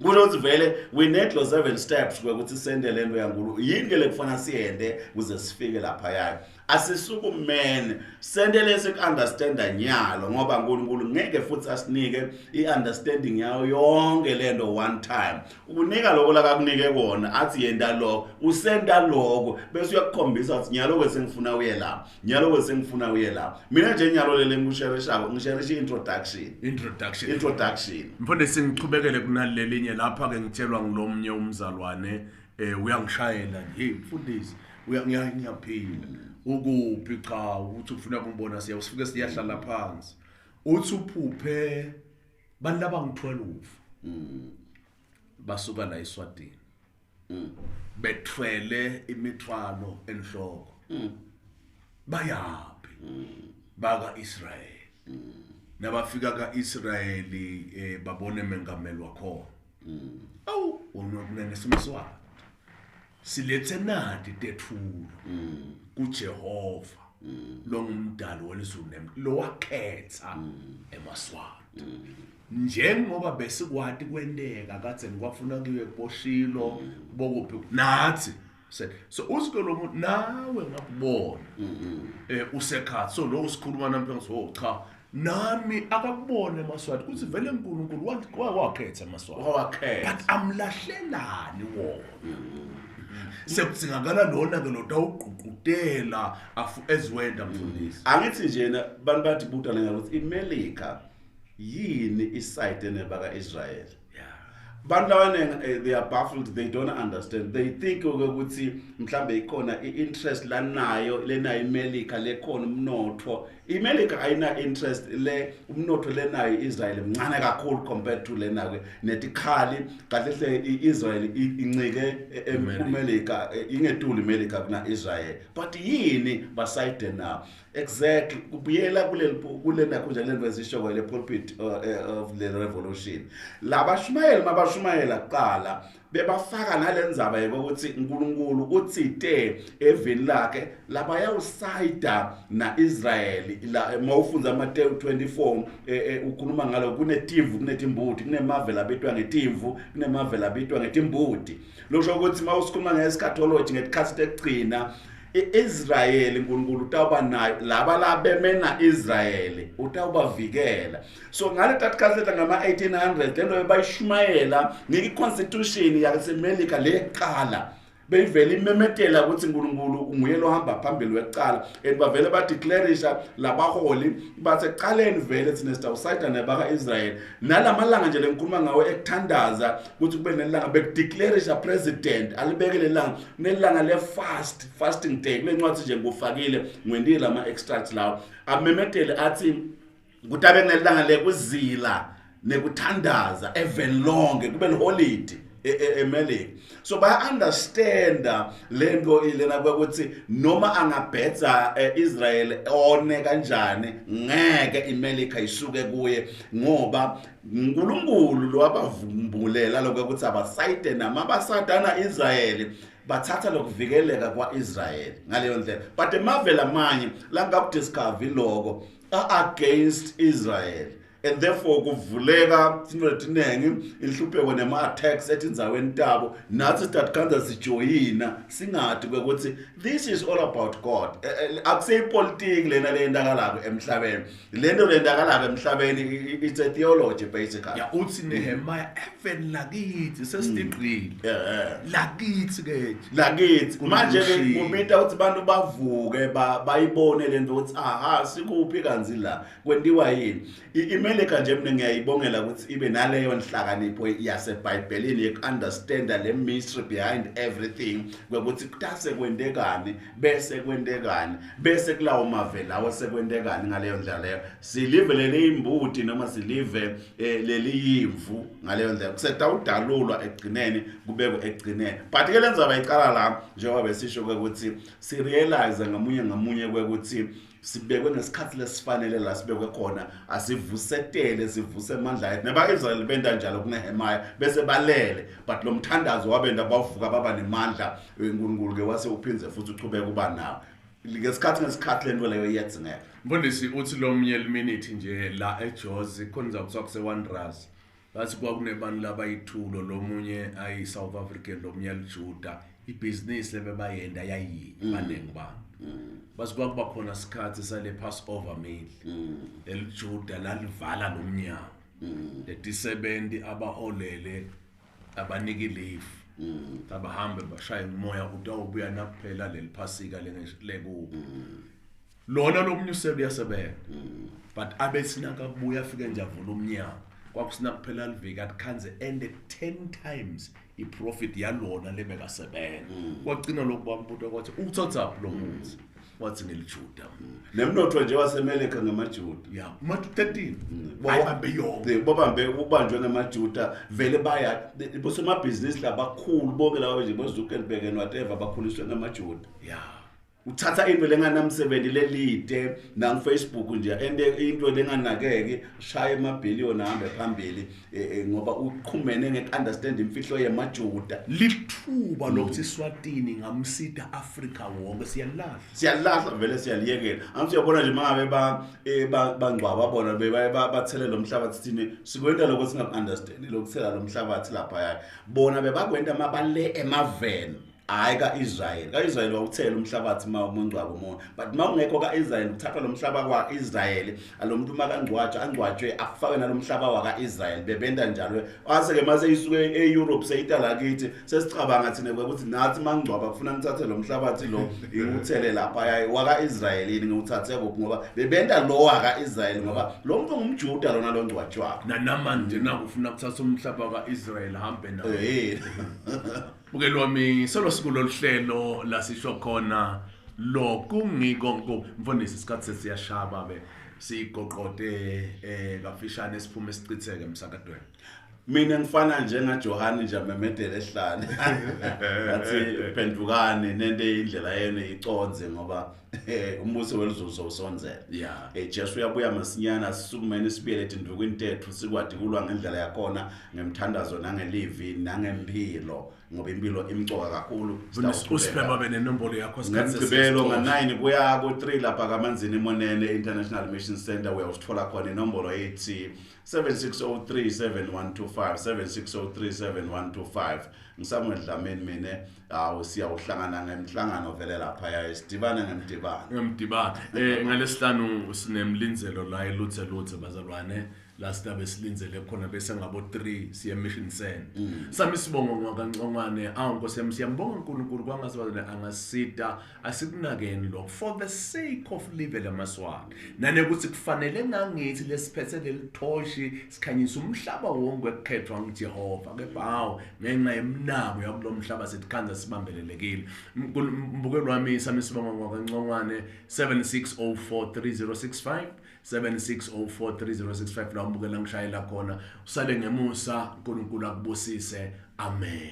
Kusho ukuthi vele we need lo 7 steps kwekuthi sende lento yaNkulunkulu. Yini ke lekufana siyende ukuze sifike lapha yayo? Asisukumene sende lesi ku-understanda nyalo, ngoba uNkulunkulu ngeke futhi asinike i-understanding yayo yonke lento one time. Ukunika lokho lakakunike kona, athi yenda lokho, usenda lokho, bese uyakukhombisa ukuthi nyalo ke sengifuna uye lapha, nyalo ke sengifuna uye lapha. Mina nje nyalo lele ngikushereshako, ngisheresha i-introduction. Introduction. Introduction. Mfundisi, ngichubekele kunalelinye lapha ke, ngitshelwa ngilomnye umzalwane, uyangishayela nje, hey mfundisi, ngiyaphila, ukuphi? Cha, uthi ufuna ukungibona, siya usifike siyahlala phansi. Uthi uphuphe bantu abangu-12 basuka la eSwatini, bethwele imithwalo enhloko, bayaphi? Baka Israel. Nabafika kaIsrayeli, babone mengameli wakhona. Awu, wona kunene simaswati silethe nati tethulo kuJehova longumdali welizulu lo wakhetha emaswati, njengoba besikwati kwenteka kadze kwafuna kuye kuboshilo bokuphi nathi. So usuke lo muntu nawe ngakubona usekhathi, so lo sikhuluma nami ngithi, oh cha, nami akakubone emaswati kuthi vele uNkulunkulu wakhetha emaswati. Wakhetha. But amlahlelani wona? Sekudzingakala lona ke lo tawugqugqutela afu ezwenda, mfundisi. Angithi njena bantu bathi buta lena ukuthi iMelika yini iside nebaka Israel. Bantu abaningi, they are baffled, they don't understand. They think ukuthi mhlambe ikhona i-interest lanayo lenayo iMelika lekhona umnotho. iMelika ayina interest le, umnotho lenayo iIsrael mncane kakhulu compared to lena ke netikhali. Kahle hle iIsrael incike kuMelika, ingetulu iMelika kuna Israel, but yini basayide now? Exactly, kubuyela kuleli kulena kunje le verse isho le pulpit of the revolution. Labashumayeli mabashumayela kuqala bebafaka nalendzaba yokuthi uNkulunkulu utsite eveni lakhe labayawusayida naIsrael. La mawufundza Matthew 24, ukhuluma ngalo, kunetimvu, kunetimbuti, kunemavela abitwa ngetimvu, kunemavela abitwa ngetimbuti. Losho ukuthi mawusikhuluma ngeeschatology, ngetikhatsi tekugcina, iIsrael uNkulunkulu utawuba nayo, laba labemena Israel utawubavikela. So ngale tatikhathi ngama 1800 lento bayishumayela ngiki constitution yaseMelika leqala beyivele imemetela ukuthi uNkulunkulu unguye lohamba phambili wekuqala, and bavele badeclareisha labaholi bathe ekuqaleni vele thina sitawusayida nebaka Israel. Nalamalanga nje lengikhuluma ngawo ekuthandaza ukuthi kube nelanga, bekudeclareisha president alibeke lelanga, nelanga le fast, fasting day. Kule ncwadi nje ngufakile, ngwendile lama extracts lawo, amemetele athi kutabe kunelanga lekuzila nekuthandaza even lonke, kube holiday eMelika. So baya understanda lento ilena ukuthi noma angabhetha Israel one kanjani, ngeke iMelika isuke kuye, ngoba uNkulunkulu lo wabavumbulela lokho ukuthi abasayide namabasadana Israel, bathatha lokuvikeleka kwaIsrael ngaleyo ndlela. But emavela amanye langakudiscover lokho against Israel, and therefore kuvuleka into letiningi, inhlupheko nema-attacks etindzaweni tabo. Nathi sitatkanza sijoyina, singathi kwekuthi this is all about God. Akuseyipolitiki lena leyendakalako emhlabeni. Lento leyendakalako emhlabeni, it's a theology basically. Ya, uthi Nehemiah, even lakithi sesitigqile. Lakithi ke. Lakithi manje ke. UNkulunkulu. Kumita ukuthi abantu bavuke, bayibone lento ukuthi aha, sikuphi kanzi la, kwentiwa yini. IMelika nje mina ngiyayibongela ukuthi ibe naleyo nhlakanipho yaseBhayibhelini yoku-understanda le mystery behind everything, kwekuthi kutase kwentekani, bese kwentekani, bese kulawo mave lawo sekwentekani. Ngaleyo ndlela leyo silive leli imbuti noma silive leliyimvu, ngaleyo ndlela kusetawudalulwa ekugcineni, kubekwe ekugcineni. But ke lendzaba icala la, njengoba besisho ukuthi sirealize ngamunye ngamunye kwekuthi sibekwe ngesikhathi lesifanele la sibekwe khona. Asivusetele, sivuse amandla ethu. Neba-Israyeli benta njalo kuNehemiah, bese balele, but lo mthandazo wabenta bavuka, baba nemandla. uNkulunkulu ke wase uphindze futhi uchubeka uba nawo ngesikhathi ngesikhathi. Lento leyo iyadzingeka. Mfundisi, uthi lo mnye liminithi nje la eJozi khona kuthiwa kuse Wanderers. Bathi kwakunebantu labayithulo, lomunye ayi South African, lomunye aliJuda, ibhizinisi lebebayenda yayinye, baningi bantu. Bathi kwakuba khona isikhathi sale Passover meal, eliJuda lalivala lo mnyango, letisebenzi abaholele abanika ilifu, abahambe bashaye umoya, utawubuya nakuphela leli phasika lekubo. Lona lomunye usebe uyasebenza, but abesinaka kubuya afike nje avula umnyango, kwakusina kuphela liviki atikhanze ende 10 times iprofit yalona lebekasebenza. Kwagcina lokhu bambuta kwathi uthathaphi lo muzi, wathi ngelijuda. Nemnotho nje waseMelika ngamaJuda. Ya, uma 13 bayibambe yonke. Babambe ubanjwe ngamaJuda vele, baya bosomabhizinisi labakhulu bonke laba nje boZuckerberg and whatever bakhuliswe ngamaJuda. Uthatha into lenganamsebenzi lelide nang Facebook nje, ende into lenganakeki, shaya emabhiliyoni, ahambe phambili, ngoba uqhumene ngek-understand imfihlo yemajuda. Lithuba lokuthi Swatini ngamsida Afrika wonke, siyalahla. Siyalahla vele, siyaliyekela. Angithi uyabona nje mangabe bangcwaba bona bebaye bathele lo mhlabathi, thine sikwenta lokho singaku-understand lokuthela lo mhlabathi laphaya. Bona bebakwenta mabale emaveni, hhayi ka-Israyeli. Ka-Israyeli wawuthela umhlabathi ma umngcwabo umuntu, but ma ungekho ka-Israyeli kuthathwa lo mhlaba kwa-Israyeli, alo muntu uma kangcwatshwa angcwatshwe afake nalo mhlaba waka-Israyeli. Bebenta njalo. Ase-ke mase isuke e-Europe seyita la kithi, sesicabanga thina ukuthi nathi ma ngcwaba kufuna ngithathe lo mhlabathi lo ngiwuthele laphaya waka-Israyeli. Yini ngiwuthathe kuphi? Ngoba bebenta lo waka-Israyeli, ngoba lo muntu ungumjuda lona lo ngcwatshwako. Nanamanje nakufuna kuthatha umhlaba ka-Israyeli hambe nawo. Bukeli wami, solo sikulolu hlelo lasisho khona lokungiko mfundisi, isikhathi sesiyashaba be sigoqode kafishane siphume sichitheke emsakadweni. Mina ngifana njengaJohane nje amemedele ehlane athi phendukani nente indlela yenu iconze, ngoba umbuso welizulu sowusondzela. Jesu uyabuya masinyana, sisukumene sibuyele etindvukwini tethu, sikwati kulwa ngendlela yakhona, ngemthandazo nangelivi nangempilo, ngoba impilo imcoka kakhulu. Usiphe babe nenombolo yakho. Ngemgqibelo nga-9 kuya ku-3 lapha kaManzini Monene International Mission Center uyawusithola khona. Inombolo ethi 7603 7125, 7603 7125. NgiSamuel Dlamini mine. Hawu, siyawuhlangana ngemhlangano vele laphaya, sidibane ngemdibano. Ngemdibano. Ngalesihlanu sinemlindzelo la eLuthe Luthe, bazalwane, la sitabe silindzele khona bese ngabo 3 siye Mission Center. Sami sibongo ngwakaNcongwane. Awu Nkosi yami, siyambonga uNkulunkulu, kwangasibazane angasida. Asikunakeni lokho for the sake of live lamaswati, nanekuthi kufanele ngangithi lesiphethe lelithoshi sikhanyisa umhlaba wonke ekukhethwa nguJehova, kepha hawu, ngenxa yemnako yakulo mhlaba sithi sibambelelekile. Mbukelo wami, sami sibongo ngwakaNcongwane, 7604 3065, 76043065, la umbukela ngishayela khona. Usale ngemusa, uNkulunkulu akubusise. Amen.